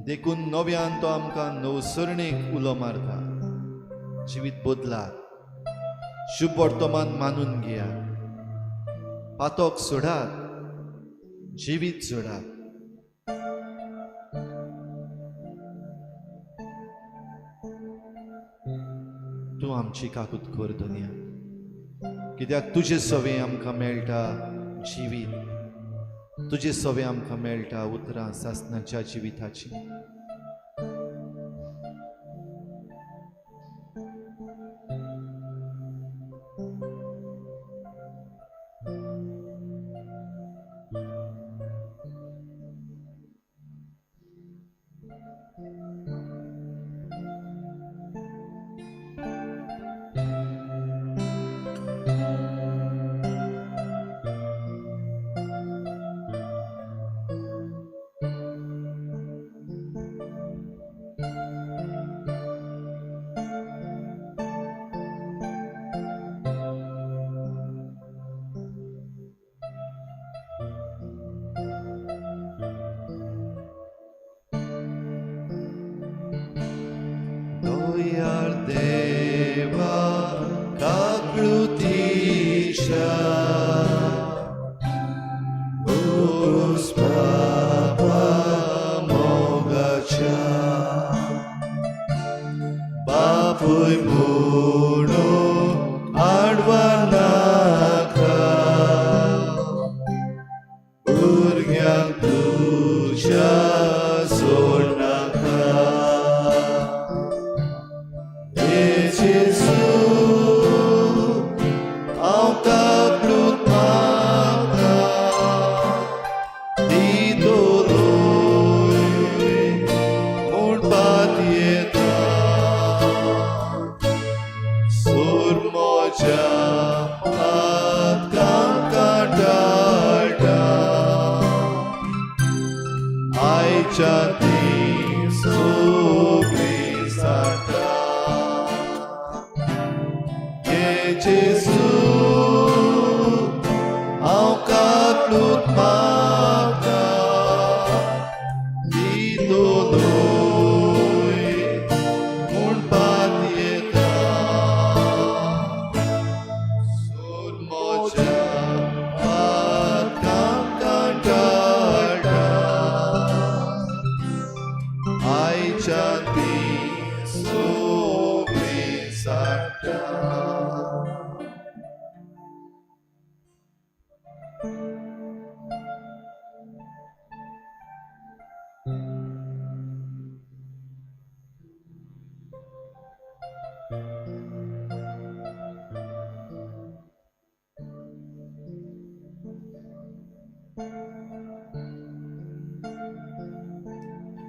देखून नव्यान तो आमकां नवसरणेक उलो मारता. जिवीत बदलात, शुभ वर्तमान मानून घेयात, पातक सोडात, जिवीत सोडात. तूं आमची काकूत कर दुनिया, कित्याक तुजे सवे आमकां मेळटा जिवीत, तुजे सवे आमकां मेळटा उतरां सासणाच्या जिविताची.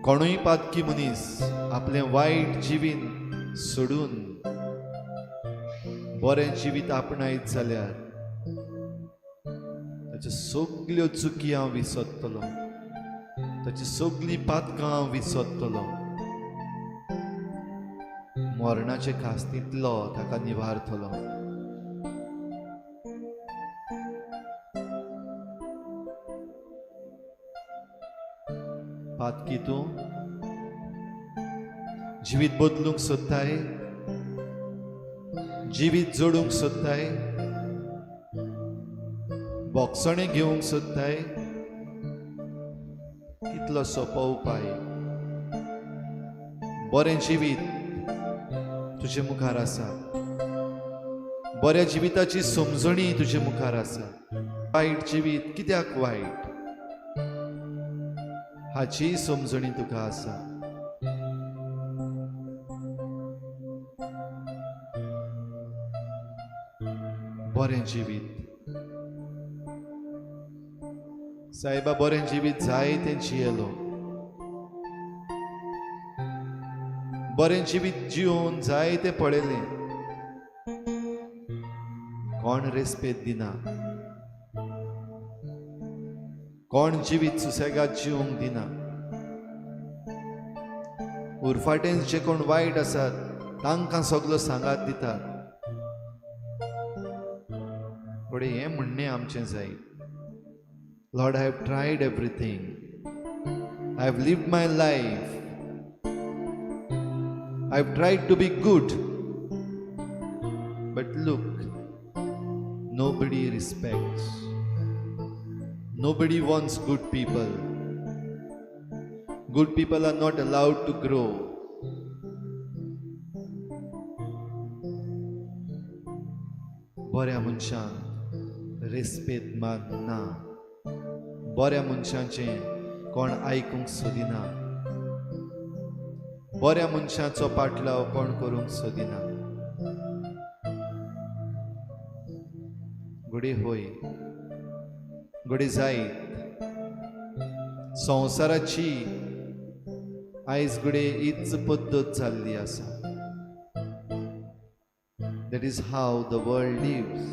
कोणूय पातकी मनीस आपलें वायट जिवीत सोडून बरें जिवीत आपणायत जाल्यार ताच्यो सगल्यो चुकी हांव विसरतलो, ताची सगळीं पातकां हांव विसरतलो, मरणाचे खास्तींतलो ताका निवारतलो. पातकी तूं जिवीत बदलूंक सोदताय, जिवीत जोडूंक सोदताय, बोगसणें घेवंक सोदताय? कितलो सोंपो उपाय. बरें जिवीत तुजे मुखार आसा, बऱ्या जिविताची समजणी तुजे मुखार आसा. वायट जिवीत कित्याक वायट हाचीय समजणी तुका आसा. बरें जिवीत सायबा, बरें जिवीत जाय तें जियेलो. बरें जिवीत जिवन जाय तें पळयलें, कोण रेस्पेद दिना, कोण जिवीत सुसेगाद जिवंक दिना. उरफाटें जे कोण वायट आसात तांकां सगलो सांगात दितात. फुडें हें म्हणणें आमचें जाय, Lord, I have tried everything, I have lived my life, I have tried to be good, but look, nobody respects, nobody wants good people, good people are not allowed to grow. बऱ्या मनशांक respect मान ना, बऱ्या मनशांचें कोण आयकूंक सोदिना, बऱ्या मनशाचो पाटलाव कोण करूंक सोदिना. घडये होय, घडये जायत संवसाराची आयज घडये हीच पद्दत जाल्ली आसा. That is how the world lives.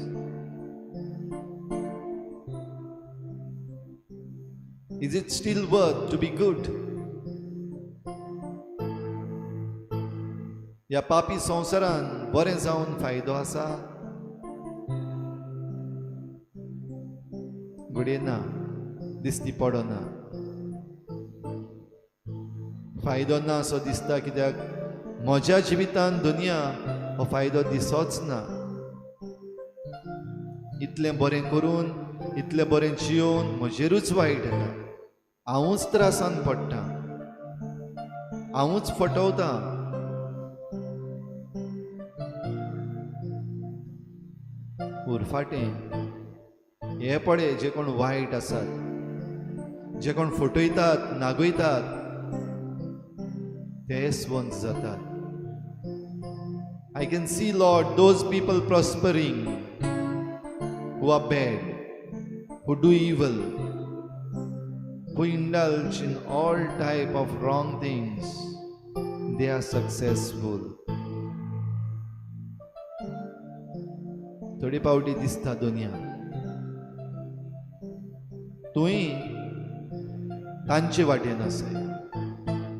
Is it still worth to be good? ह्या पापी संवसारान बरें जावन फायदो आसा? घडये ना, दिसती पडना. फायदो ना असो दिसता कित्याक म्हज्या जिवितान दुनिया हो फायदो दिसोच ना. इतलें बरें करून, इतलें बरें जियोवन म्हजेरूच वायट येता, हांवूच त्रासान पडटा, हांवूच फटवता. उरफाटें हे पळय जे कोण वायट आसात, जे कोण फटयतात, नागयतात, ते स्वंत जातात. I can see, Lord, those people prospering who are bad, who do evil, who indulge in all type of wrong things, they are successful. थोडी पावटी दिसता दुनिया तुंय तांचे वाटेन आसाय.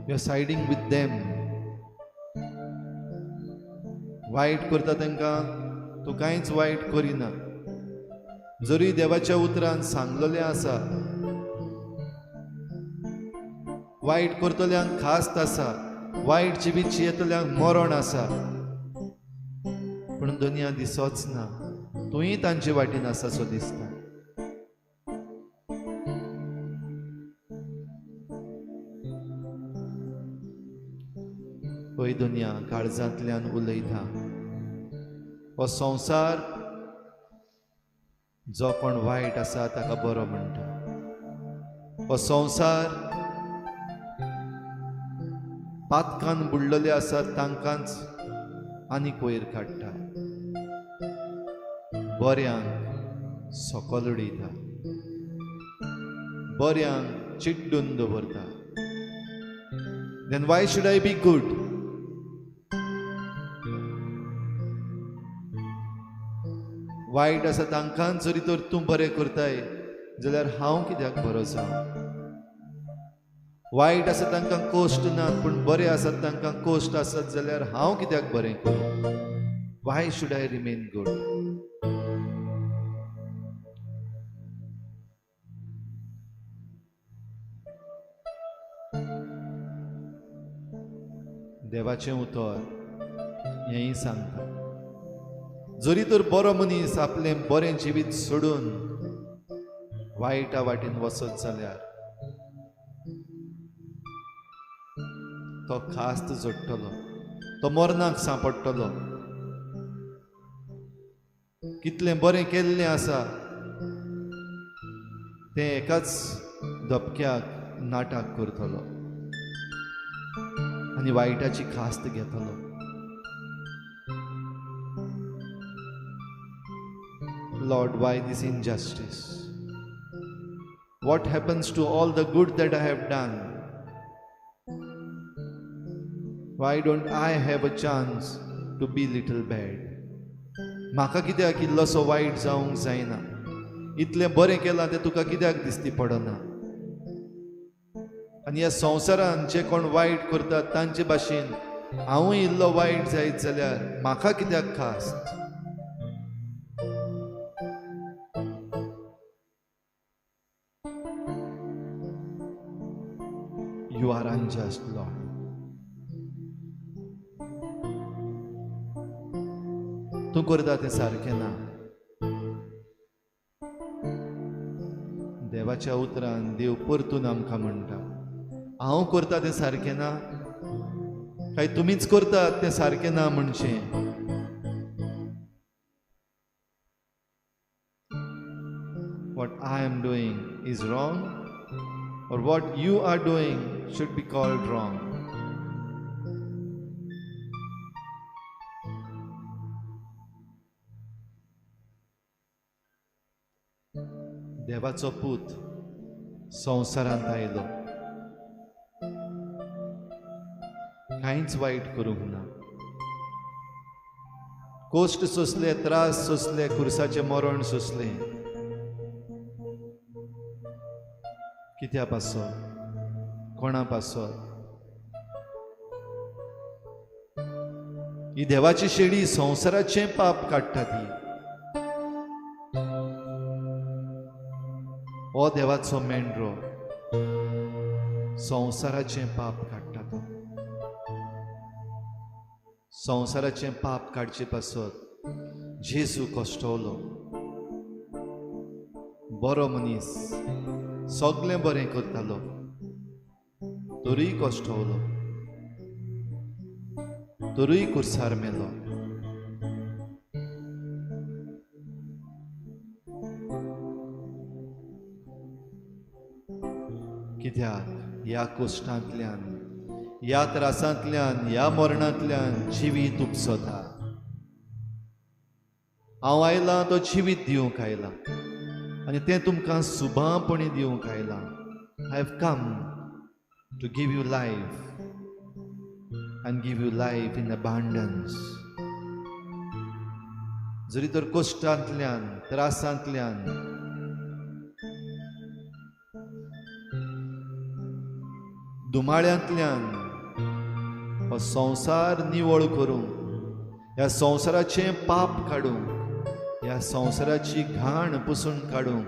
You are siding with them. वायट करता तांकां तूं कांयच वायट करिना. जरी देवाच्या उतरान सांगलेलें आसा, वायट करतल्यांक खास्त आसा, वायट जिवीत जियेतल्यांक मरण आसा, पूण दुनिया दिसोच ना. तूंय तांचे वाटेन आसा सो दिसता. हय दुनिया काळजांतल्यान उलयता. हो संवसार जो कोण वायट आसा ताका बरो म्हणटा. हो संवसार पातकान बुडलेले आसात तांकांच आनीक वयर काडटा, बऱ्यांक सकल उडयता, बऱ्यांक चिड्डून दवरता. Then why should I be good? वायट आसा तांकांच जरी तर तूं बरें करताय जाल्यार हांव कित्याक बरो जावं? वायट आसा तांकां कोश्ट ना, पूण बरें आसात तांकां कोश्ट आसत जाल्यार हांव कित्याक बरें करूं? Why should I remain good? देवाचें उतर हेंय सांगता, जरी तर बरो मनीस आपलें बरें जिवीत सोडून वायटा वाटेन वचत जाल्यार तो खास्त जोडटलो, तो मरणाक सांपडटलो। कितलें बरें केल्लें आसा तें एकाच धपक्याक नाटक करतलो आनी वायटाची खास्त घेतलो। Lord, why this injustice? What happens to all the good that I have done? Why don't I have a chance to be little bad? म्हाका कित्याक इल्लोसो वायट जावंक जायना? इतलें बरें केलां तें तुका कित्याक दिसती पडना? आनी ह्या संवसारान जे कोण वायट करतात तांचे भाशेन हांवूय इल्लो वायट जायत जाल्यार म्हाका कित्याक खास्त? You are unjust, Lord. तूं करता तें सारकें ना। देवाच्या उतरान देव परतून आमकां म्हणटा, हांव करता तें सारकें ना काय तुमीच करतात तें सारकें ना म्हणचें? What I am doing is wrong, or what you are doing should be called wrong. देवाचो पूत संवसारांत आयलो, कांयच वायट करूंक ना, कश्ट सोंसले, त्रास सोंसले, खुर्साचें मरण सोंसलें। कित्या पासत? कोणा पासत? ही देवाची शेडी संवसाराचें पाप काडटा ती। हो देवाचो मेंढरो संवसाराचें पाप काडटा तो। संवसाराचें पाप काडचे पासत जेजू कश्टवलो। बरो मनीस सगळें बरें करतालो, तरूय कश्टवलो, तरूय कुर्सार मेलो। कित्याक? ह्या कश्टांतल्यान, ह्या त्रासांतल्यान, ह्या मरणांतल्यान जिवीत उपसता। हांव आयलां तो जिवीत दिवंक आयलां आनी तें तुमकां सुभापणी दिवंक आयलां। I have come to give you life and give you life in abundance. जरी तर कश्टांतल्यान, त्रासांतल्यान दुमाळ्यांतल्यान हो संवसार निवळ करूंक, ह्या संवसाराचें पाप काडूंक, ह्या संवसाराची घाण पुसून काडूंक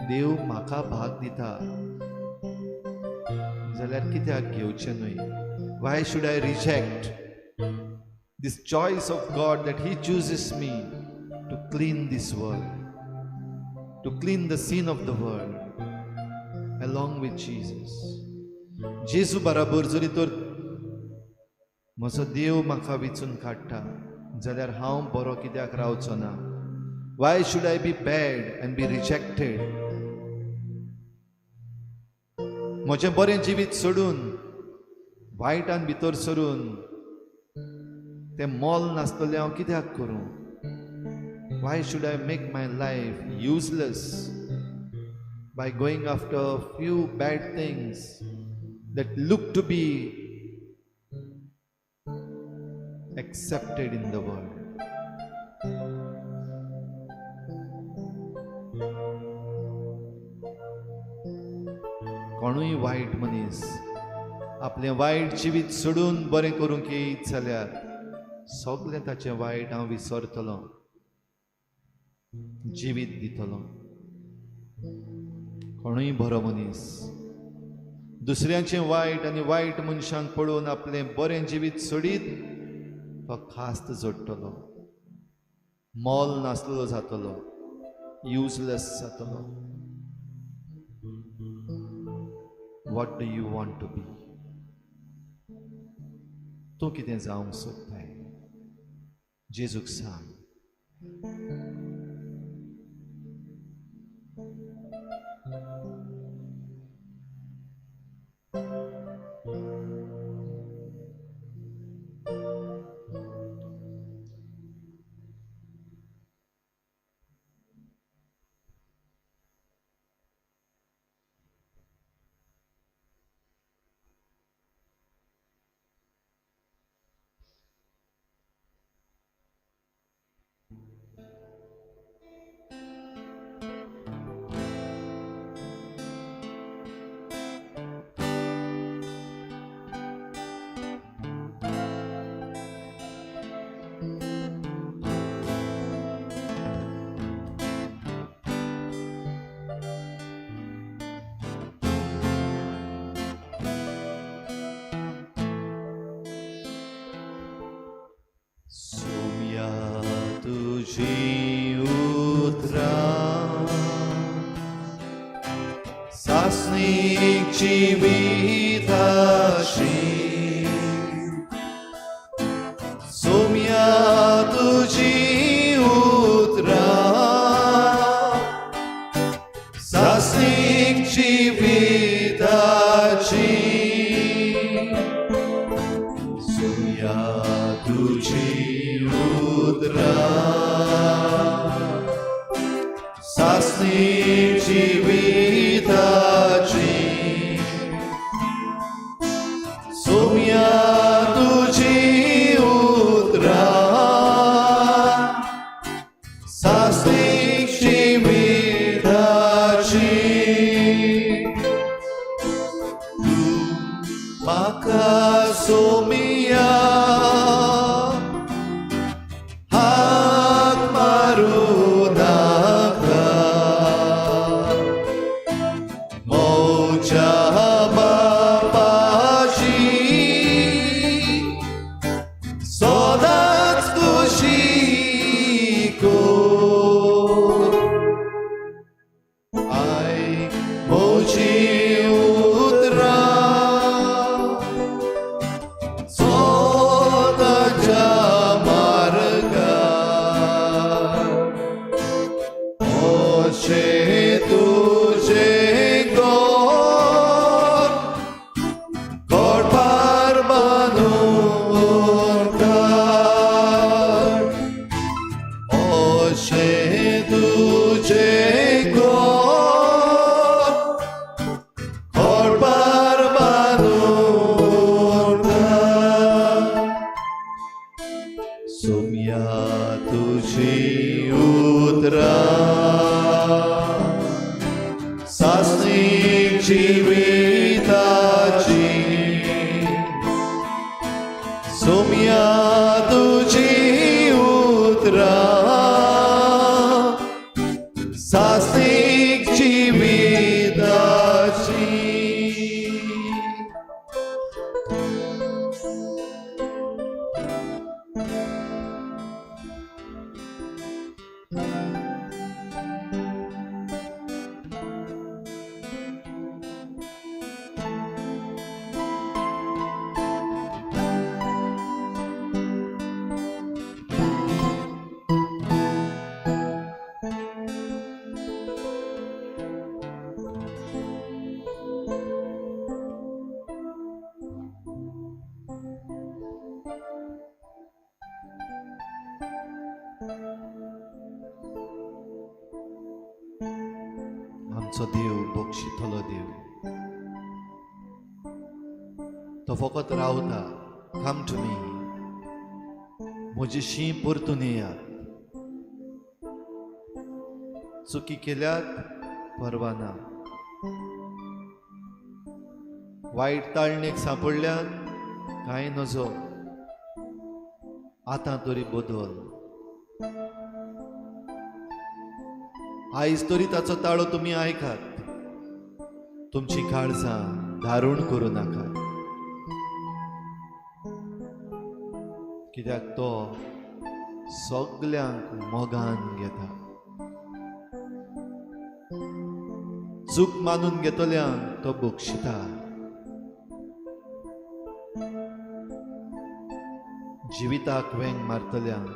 देव म्हाका भाग दिता जाल्यार कित्याक घेवचें न्हय? Why should I reject this choice of God that He chooses me to clean this world, to clean the sin of the world along with Jesus? जेजू बराबर जरी तर म्हजो देव म्हाका विचून काडटा जाल्यार हांव बरो कित्याक रावचो ना? Why should I be bad and be rejected? म्हजें बरें जिवीत सोडून वायटान भितर सरून तें मोल नासतलें हांव कित्याक करूं? Why should I make my life useless by going after few bad things that look to be accepted in the world? कोणूय वायट मनीस आपलें वायट जिवीत सोडून बरें करूंक येयत जाल्यार सगळें ताचें वायट हांव विसरतलो, जिवीत दितलो। कोणूय बरो मनीस दुसऱ्यांचें वायट आनी वायट मनशांक पळोवन आपलें बरें जिवीत सोडीत तो खास्त जोडटलो। मोल नासलेलो जातलो, युजलेस जातलो. What do you want to be? तूं कितें जावंक सोदताय? जेजूक सांग. Sasnik civitashi Somya tuji utra Sasnik civitashi Somya tuji utra Sasnik civitashi Somya tuji utra Sasnik civitashi Tu maka somya hak marunaka Moja bapashi Sodat kushiko Ay moji utra Soda jamarga Oche tuje gor Korpar manukar Oche tuje gor Korpar manukar Somya tuji utra Sasnik civitachi Somya tuji utra Sasnik civitachi. आमचो देव बक्षितलो देव, तो फकत रावता. Come to me, म्हजी शी परतून येयात. चुकी केल्यात परवा ना, वायट ताळणेक सांपडल्यान कांय नजो, आतां तरी बदल. आयज तरी ताचो ताळो तुमी आयकात, तुमची काळजां धारूण करूं नाकात, कित्याक तो सगल्यांक मोगान घेता. चूक मानून घेतल्यांक तो बक्षिता. जिविताक वेंग मारतल्यांक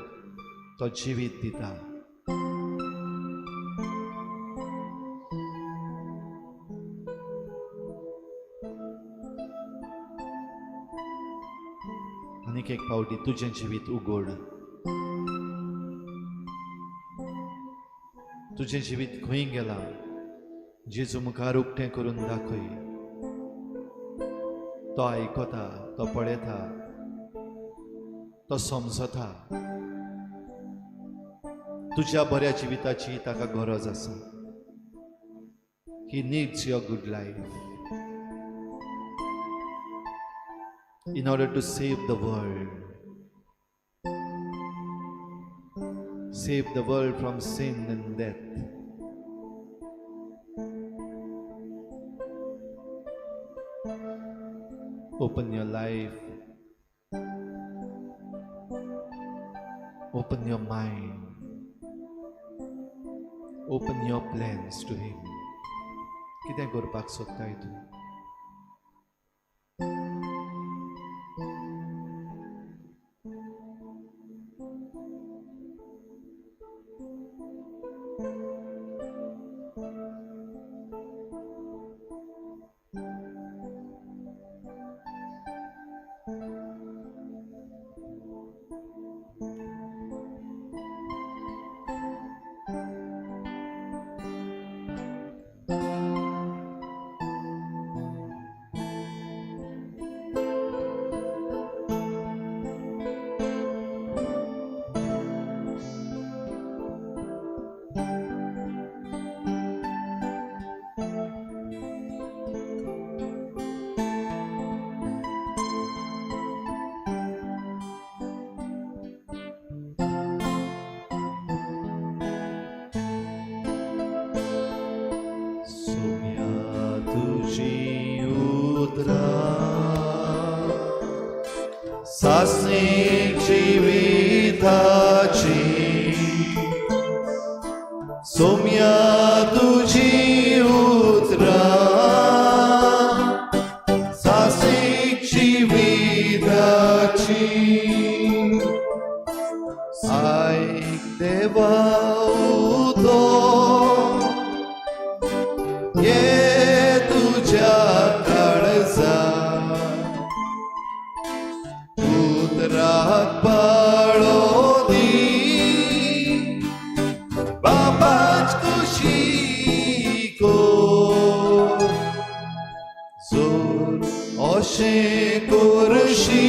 तो जिवीत दिता. आनीक एक पावटी तुजें जिवीत उगड. तुजें जिवीत खंय गेलां जेजू मुखार उक्तें करून दाखय. तो आयकता, तो पळयता, तो समजता. तुज्या बऱ्या जिविताची ताका गरज आसा. He needs your good life in order to save the world. Save the world from sin and death. Open your life. Open your mind. Open your plans to Him. कितें करपाक सोदताय तूं? सासनीक जिविताची सोम्या तुजी उतरां सासनीक जिविताची. आयक देवा उतर ये तुज्या काळजा उतराक पाळो दी बाबाच खुशी कोर जोर अशें करशी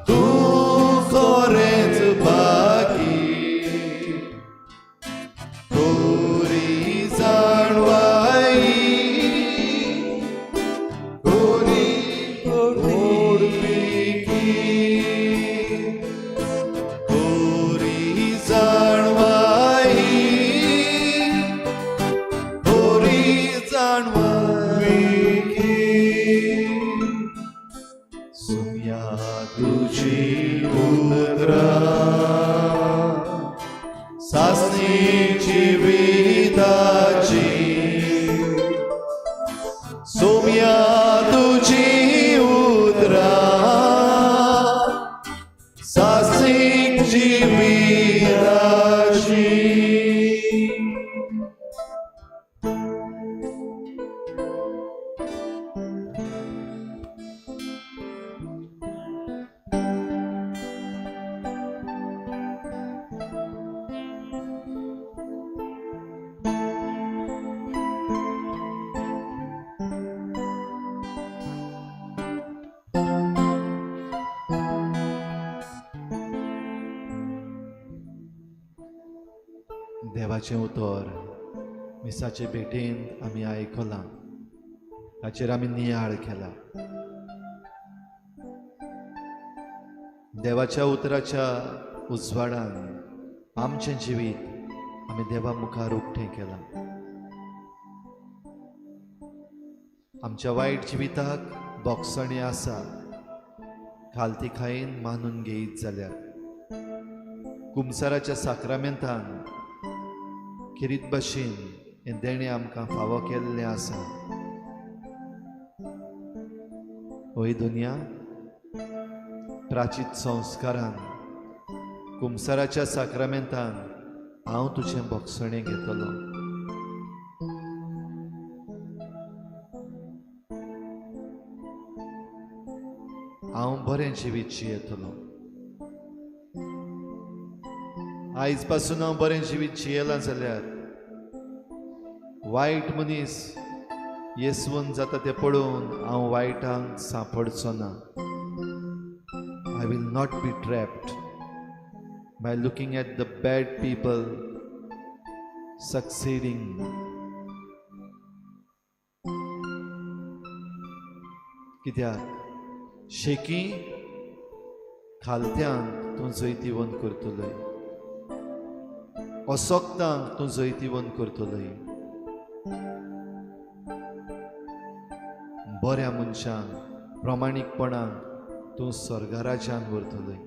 तूं खरेंच बाकी कोरी जाणवाई कोरी व्हडविकी कोरी जाणवाई कोरी जाणवाई. सुम्या तुजी उतरां सासनी जिविताची सोम्या तुजी उतरां सासनीक जिविताची. देवाचें उतर मिसाचे भेटेंत आमी आयकलां, ताचेर आमी नियाळ केला. देवाच्या उतराच्या उजवाडान आमचें जिवीत आमी देवा मुखार उक्तें केलां. आमच्या वायट जिविताक बोगसणी आसा, खालतीखायेन मानून घेयत जाल्यार कुमसाराच्या साक्रामेंतान खेरीत भाशेन हें देणें आमकां फावो केल्लें आसा. हय दुनिया, प्राचीत संस्कारान कुमसाराच्या साक्रामेंतान हांव तुजें भोगसणें घेतलो. हांव बरें जिवीत जियेतलो. आयज पासून हांव बरें जिवीत जियेलां जाल्यार वायट मनीस येसवून जाता तें पळोवन हांव वायटांक सांपडचो ना. I will not be trapped by looking at the bad people succeeding. कित्याक शेकी खालत्यांक तूं जैतिवंत करतलोय, असक्तांक तूं जैतिवंत करतलोय, बऱ्या मनशांक प्रामाणीकपणान तूं स्वर्गराज्यान व्हरतलोय.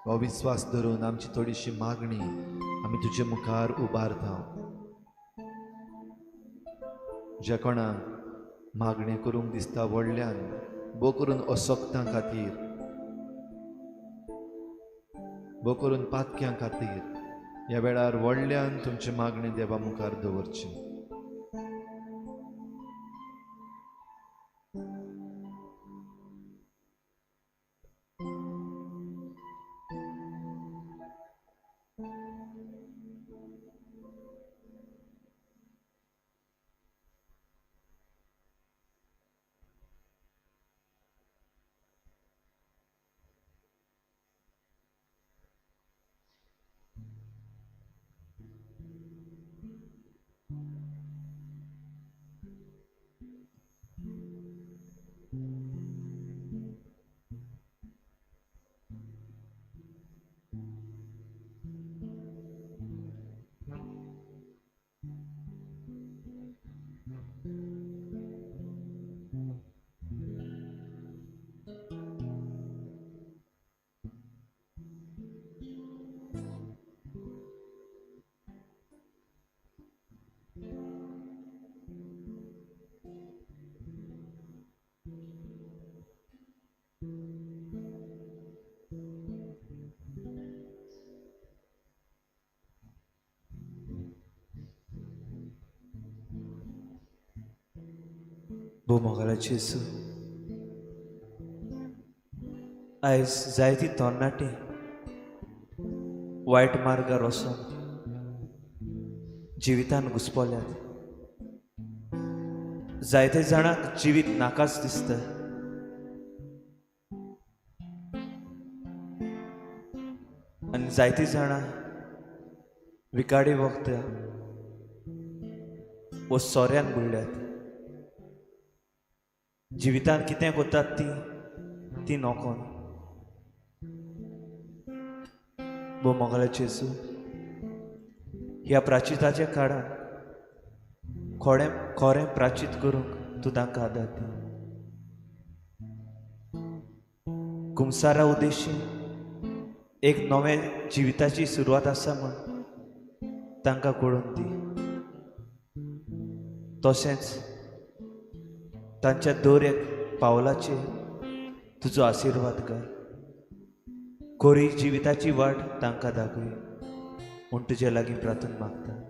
हो विस्वास धरून आमची थोडीशी मागणी आमी तुजे मुखार उबारता. ज्या कोणाक मागणें करूंक दिसता व्हडल्यान भो करून असक्तां खातीर, भो करून पातक्यां खातीर ह्या वेळार व्हडल्यान तुमची मागणी देवा मुखार दवरची. भोव जेजू, आयज जायती तरणाटी वायट मार्गार वचून जिवितान घुसपल्यात. जायते जाणांक जिवीत नाकाच दिसता. आनी जायती जाणां विकाडी वखदां वो सोऱ्यान बुडल्यात. जिवितान कितें करतात ती ती नोकोन. भोव मोगाले जेजू, ह्या प्राचिताच्या काळान खोडें खोरें प्राचीत करूंक तूं तांकां आदार दी. कुमसारा उद्देशीन एक नवें जिविताची सुरवात आसा म्हूण तांकां कळून दी. तशेंच तांच्या दर एक पावलाचेर तुजो आशिर्वाद कर. कोरी जिविताची वाट तांकां दाखय म्हूण तुजे लागीं प्रार्थना मागता.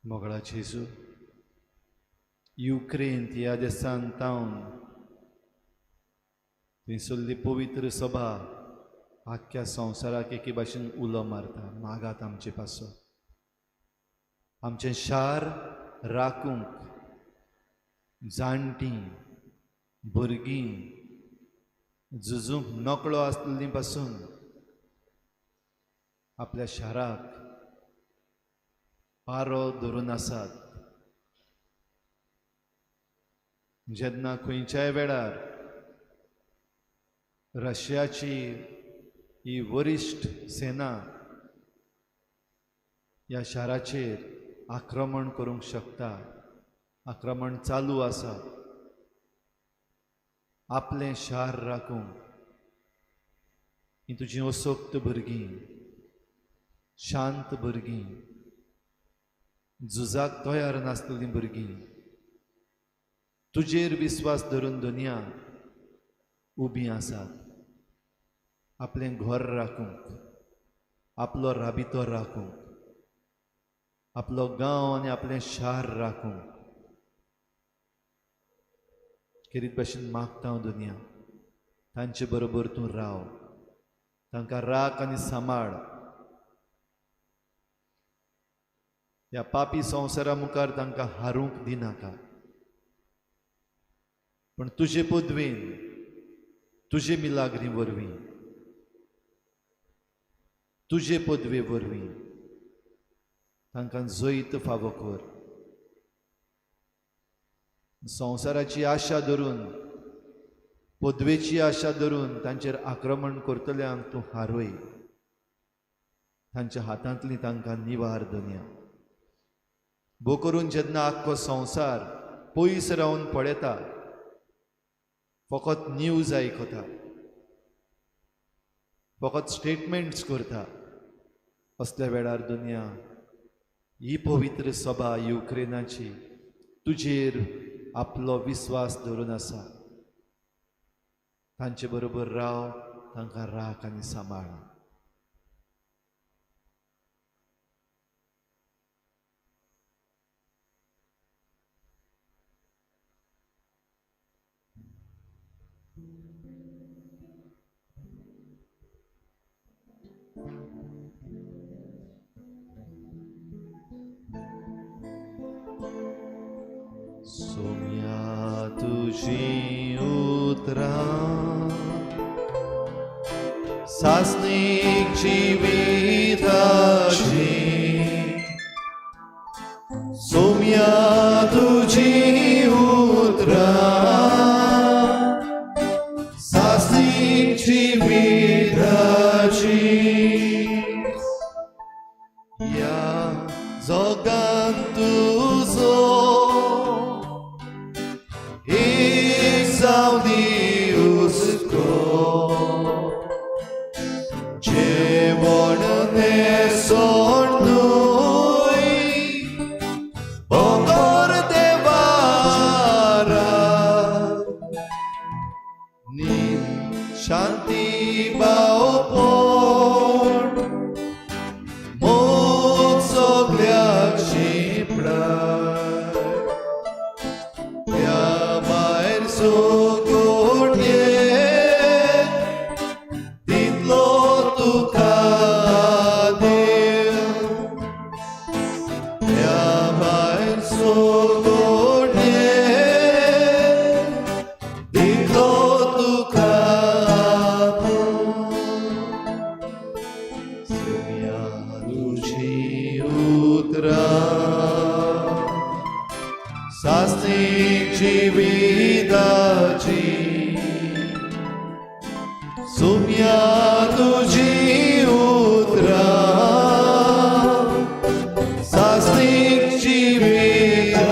मोगळा जेजू, युक्रेन ह्या देसान तावन थंयसरली पवित्र सभा आख्ख्या संवसाराक एके भाशेन उलो मारता, मागात आमचे पासो, आमचें शार राखूंक जाणटीं भुरगीं झुजूंक नकळो आसलेलीं पासून आपल्या शाराक पारो धरून आसात. जेन्ना खंयच्याय वेळार रशियाची ही वरिश्ठ सेना ह्या शाराचेर आक्रमण करूंक शकता, आक्रमण चालू आसा, आपलें शार राखूंक ही तुजी असक्त भुरगीं, शांत भुरगीं, झुजाक तयार नासलेलीं भुरगीं तुजेर विस्वास धरून दुनिया उबी आसात, आपलें घर राखूंक, आपलो राबितो राखूंक, आपलो गांव आनी आपलें शार राखूंक. खेरीत भाशेन मागता हांव दुनिया, तांचे बरोबर तूं राव, तांकां राख आनी सांबाळ. ह्या पापी संवसारा मुखार तांकां हारूंक दिनाका, पूण तुजे पदवेन, तुजे मिलाग्री वरवीं, तुजे पदवे वरवीं तांकां जैत फावो कर. संवसाराची आशा धरून, पदवेची आशा धरून तांचेर आक्रमण करतल्यांक तूं हारय, तांच्या हातांतली तांकां निवार दुनिया. भो करून जेन्ना आख्खो संवसार पयस रावन पळयता, फकत न्यूज आयकता, फकत स्टेटमेंट्स करता, असल्या वेळार दुनिया ही पवित्र सभा युक्रेनाची तुजेर आपलो विस्वास धरून आसा, तांचे बरोबर राव, तांकां राख आनी सांबाळ. सोम्या तुजी उतरां सासणीक जिविताची, सोम्या तुजी उतरां सासणीक जिविताची. ह्या जगांत तुजो एक जावं हुस्को, जेवण न्हेसण न्हय बगर देवारा, न्हीद शांती भावपण मोग सगळ्या सुम्या तुजी उतरां सासणीक जिविताची.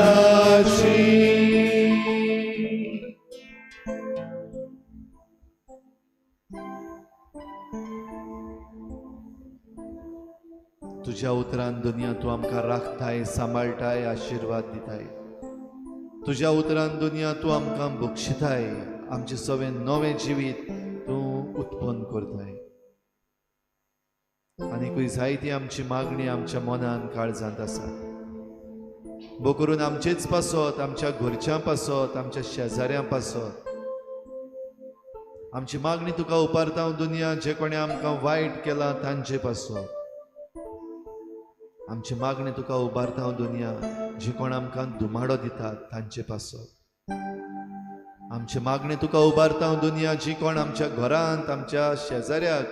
तुज्या उतरान दुनिया तूं आमकां राखताय, सांबाळटाय, आशिर्वाद दिताय. तुज्या उतरान दुनिया तूं आमकां बक्षिताय, आमचें सगळें नवें जिवीत तूं उत्पन्न करताय. आनीकूय जायती आमची मागणी आमच्या मनान काळजांत आसा. भो करून आमचेच पासत, आमच्या घरच्यां पासत, आमच्या शेजाऱ्यां पासत आमची मागणी तुका उपारता दुनिया, जे कोणें आमकां वायट केलां तांचे पासत आमची मागणी तुका उबारता दुनिया, जे कोण आमकां धुमाडो दितात तांचे पासत आमची मागणी तुका उबारता दुनिया, जी कोण आमच्या घरांत आमच्या शेजाऱ्याक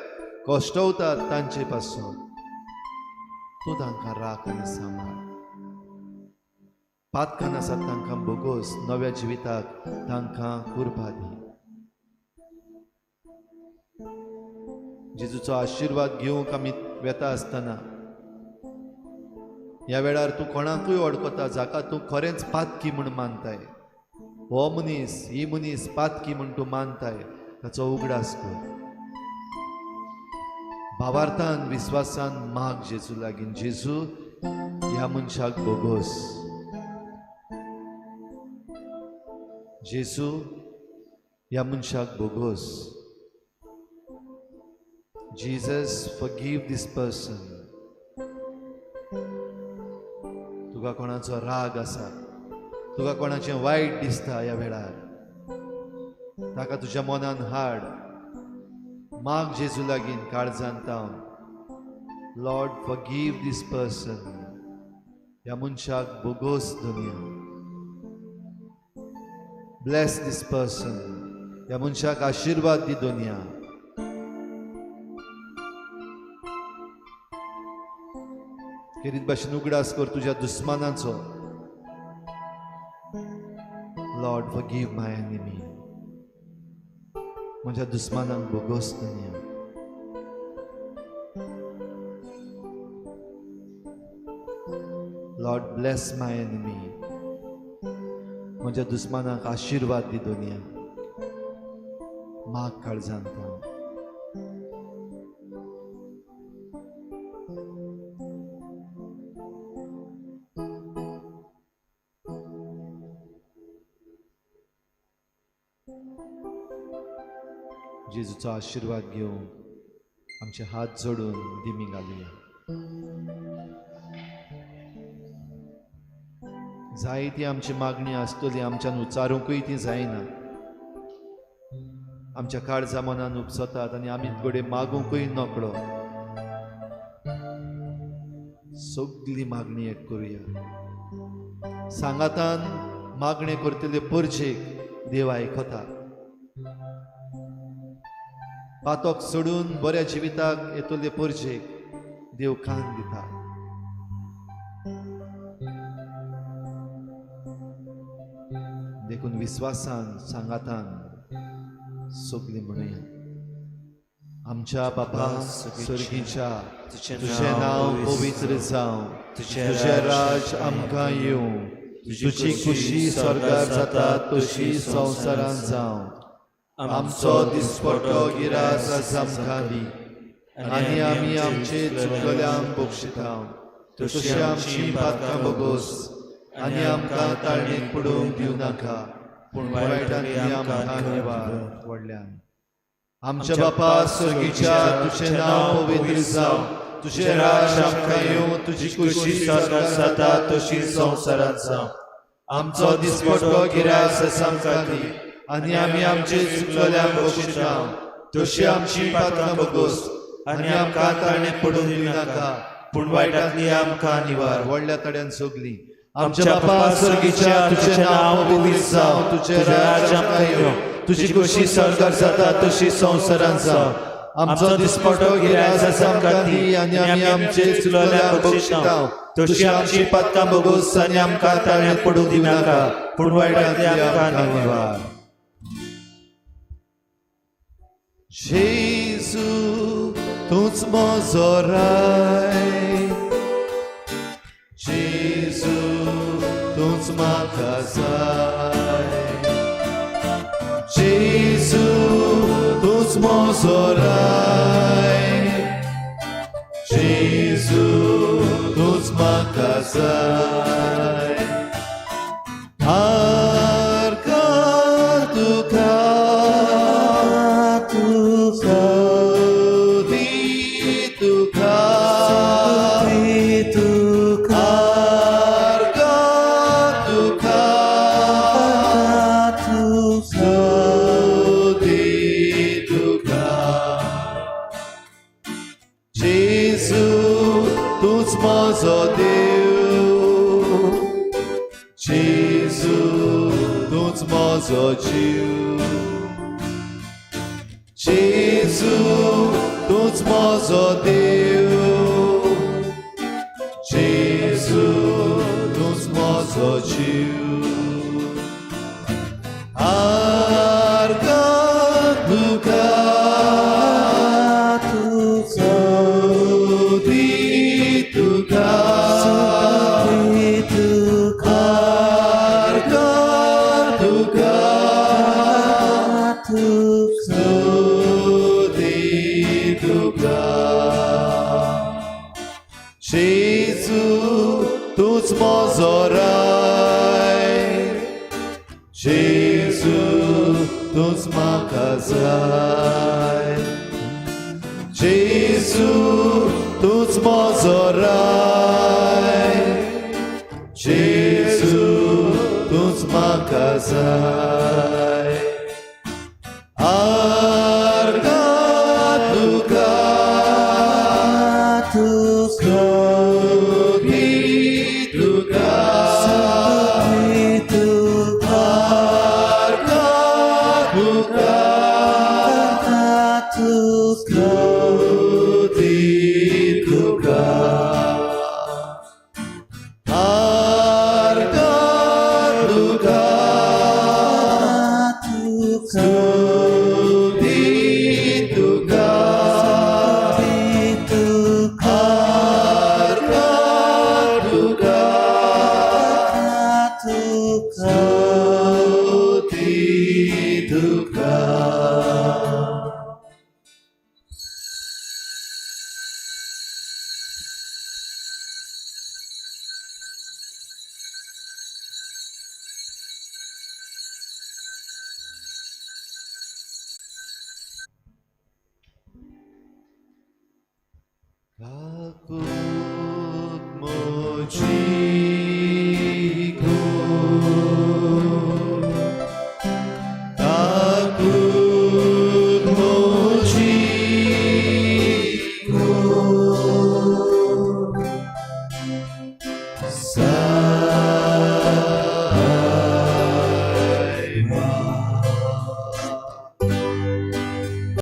कश्टवतात तांचे पासत तूं तांकां राख आनी सांबाळ. पातकान आसात तांकां बोगोस, नव्या जिविताक तांकां कुरपा दी. जेजूचो आशिर्वाद घेवंक आमी वेता आसतना ह्या वेळार तूं कोणाकूय वळखता जाका तूं खरेंच पातकी म्हूण मानताय, हो मनीस ही मनीस पातकी म्हूण तूं मानताय, ताचो उगडास कर. भावार्थान विस्वासान माग जेजू लागीं, जेजू ह्या मनशाक बोगोस, जेजू ह्या मनशाक बोगोस. Jesus forgive this person. तुका कोणाचो राग आसा, तुका कोणाचें वायट दिसता ह्या वेळार, ताका तुज्या मनान हाड, माग जेजू लागीं काळजान तावन, लॉर्ड फॉरगीव दीस पर्सन, ह्या मनशाक बोगोस दुनिया, ब्लेस दीस पर्सन, ह्या मनशाक आशिर्वाद दी दुनिया. खेरीत भाशेन उगडास कर तुज्या दुस्मानाचो, लॉर्ड फॉरगीव my enemy, म्हज्या दुस्मानाक बोगोस दुनिया. लॉर्ड ब्लेस my enemy, म्हज्या दुस्मानाक आशिर्वाद दी दुनिया. माग काळजान तावन. जेजूचो आशिर्वाद घेवन आमचे हात जोडून दिमी घालुया. जायती आमची मागणी आसतली, आमच्यान उच्चारूंकूय ती जायना, आमच्या काळजा मनान उपसतात आनी आमी घडये मागूंकूय नकळो. सगली मागणी एक करुया. सांगातान मागणें करतले परजेक देव आयकता. पातक सोडून बऱ्या जिविताक येतले परजेक देव कान दिता. देखून विस्वासान सांगातान सगली म्हणुया. आमच्या बापा स्वर्गीच्या, तुझें नांव पवित्र जावं, तुझें राज आमकां येवं, तुजी खुशी स्वर्गार जाता तशी संवसारांत जावं. आमचो दिसपटो गिरास आज आमकां दी आनी आमी आमचे चुकल्यांक बक्षिता तशी आमची पातकां बोगोस आनी आमकां ताळणेक पडूंक दिवं नाका, पूण वायटांतली आमकां निवार. व्हडल्यान आमच्या बापा स्वर्गीच्या, तुझें नांव पवित्र जावं, तुझें राज आमकां येवं, तुजी खुशी स्वर्गार जाता तशी संवसारांत जावं. आमचो दिसपटो गिरास आज आमकां दी आनी आमी आमचे चुकल्यांक बक्षिता तशी आमची पातकां बोगोस आनी आमकां ताळणेक पडूंक दिवं नाका, पूण वायटांतली आमकां निवार. व्हडल्या तड्यान सगली. आमच्या बापा स्वर्गीच्या, तुझें नांव पवित्र जावं, तुझें राज आमकां येवं, तुजी खुशी स्वर्गार जाता तशी संवसारांत जावं. आमचो दिसपटो गिरास आज आमकां दी आनी आमी आमचे चुकल्यांक बक्षिता तशी आमची पातकां बोगोस आनी आमकां ताळणेक पडूंक दिवं नाका, पूण वायटांतली आमकां निवार. जेजू तूंच म्हजो राय जेजू तूंच म्हाका जाय जेजू तूंच म्हजो राय जेजू तूंच म्हाका जाय आर्गां तुका स्तुती तुका आर्गां तुका स्तुती तुका जेजू तूंच म्हजो देव जेजू तूंच म्हजो जीव जेजू तूंच म्हजो देव जेजू तूंच म्हजो जीव आर्गां तुका स्तुती तुका आर्गां तुका स्तुती तुका जेजू तूंच म्हजो राय जेजू तूंच म्हाका जाय जेजू तूंच म्हजो राय जेजू तूंच म्हाका जाय आर्गां तुका स्तुती तुका आर्गां तुका स्तुती तुका आर्गां तुका स्तुती तुका आर्गां तुका स्तुती तुका. काकूत म्हजी कर, काकूत म्हजी कर,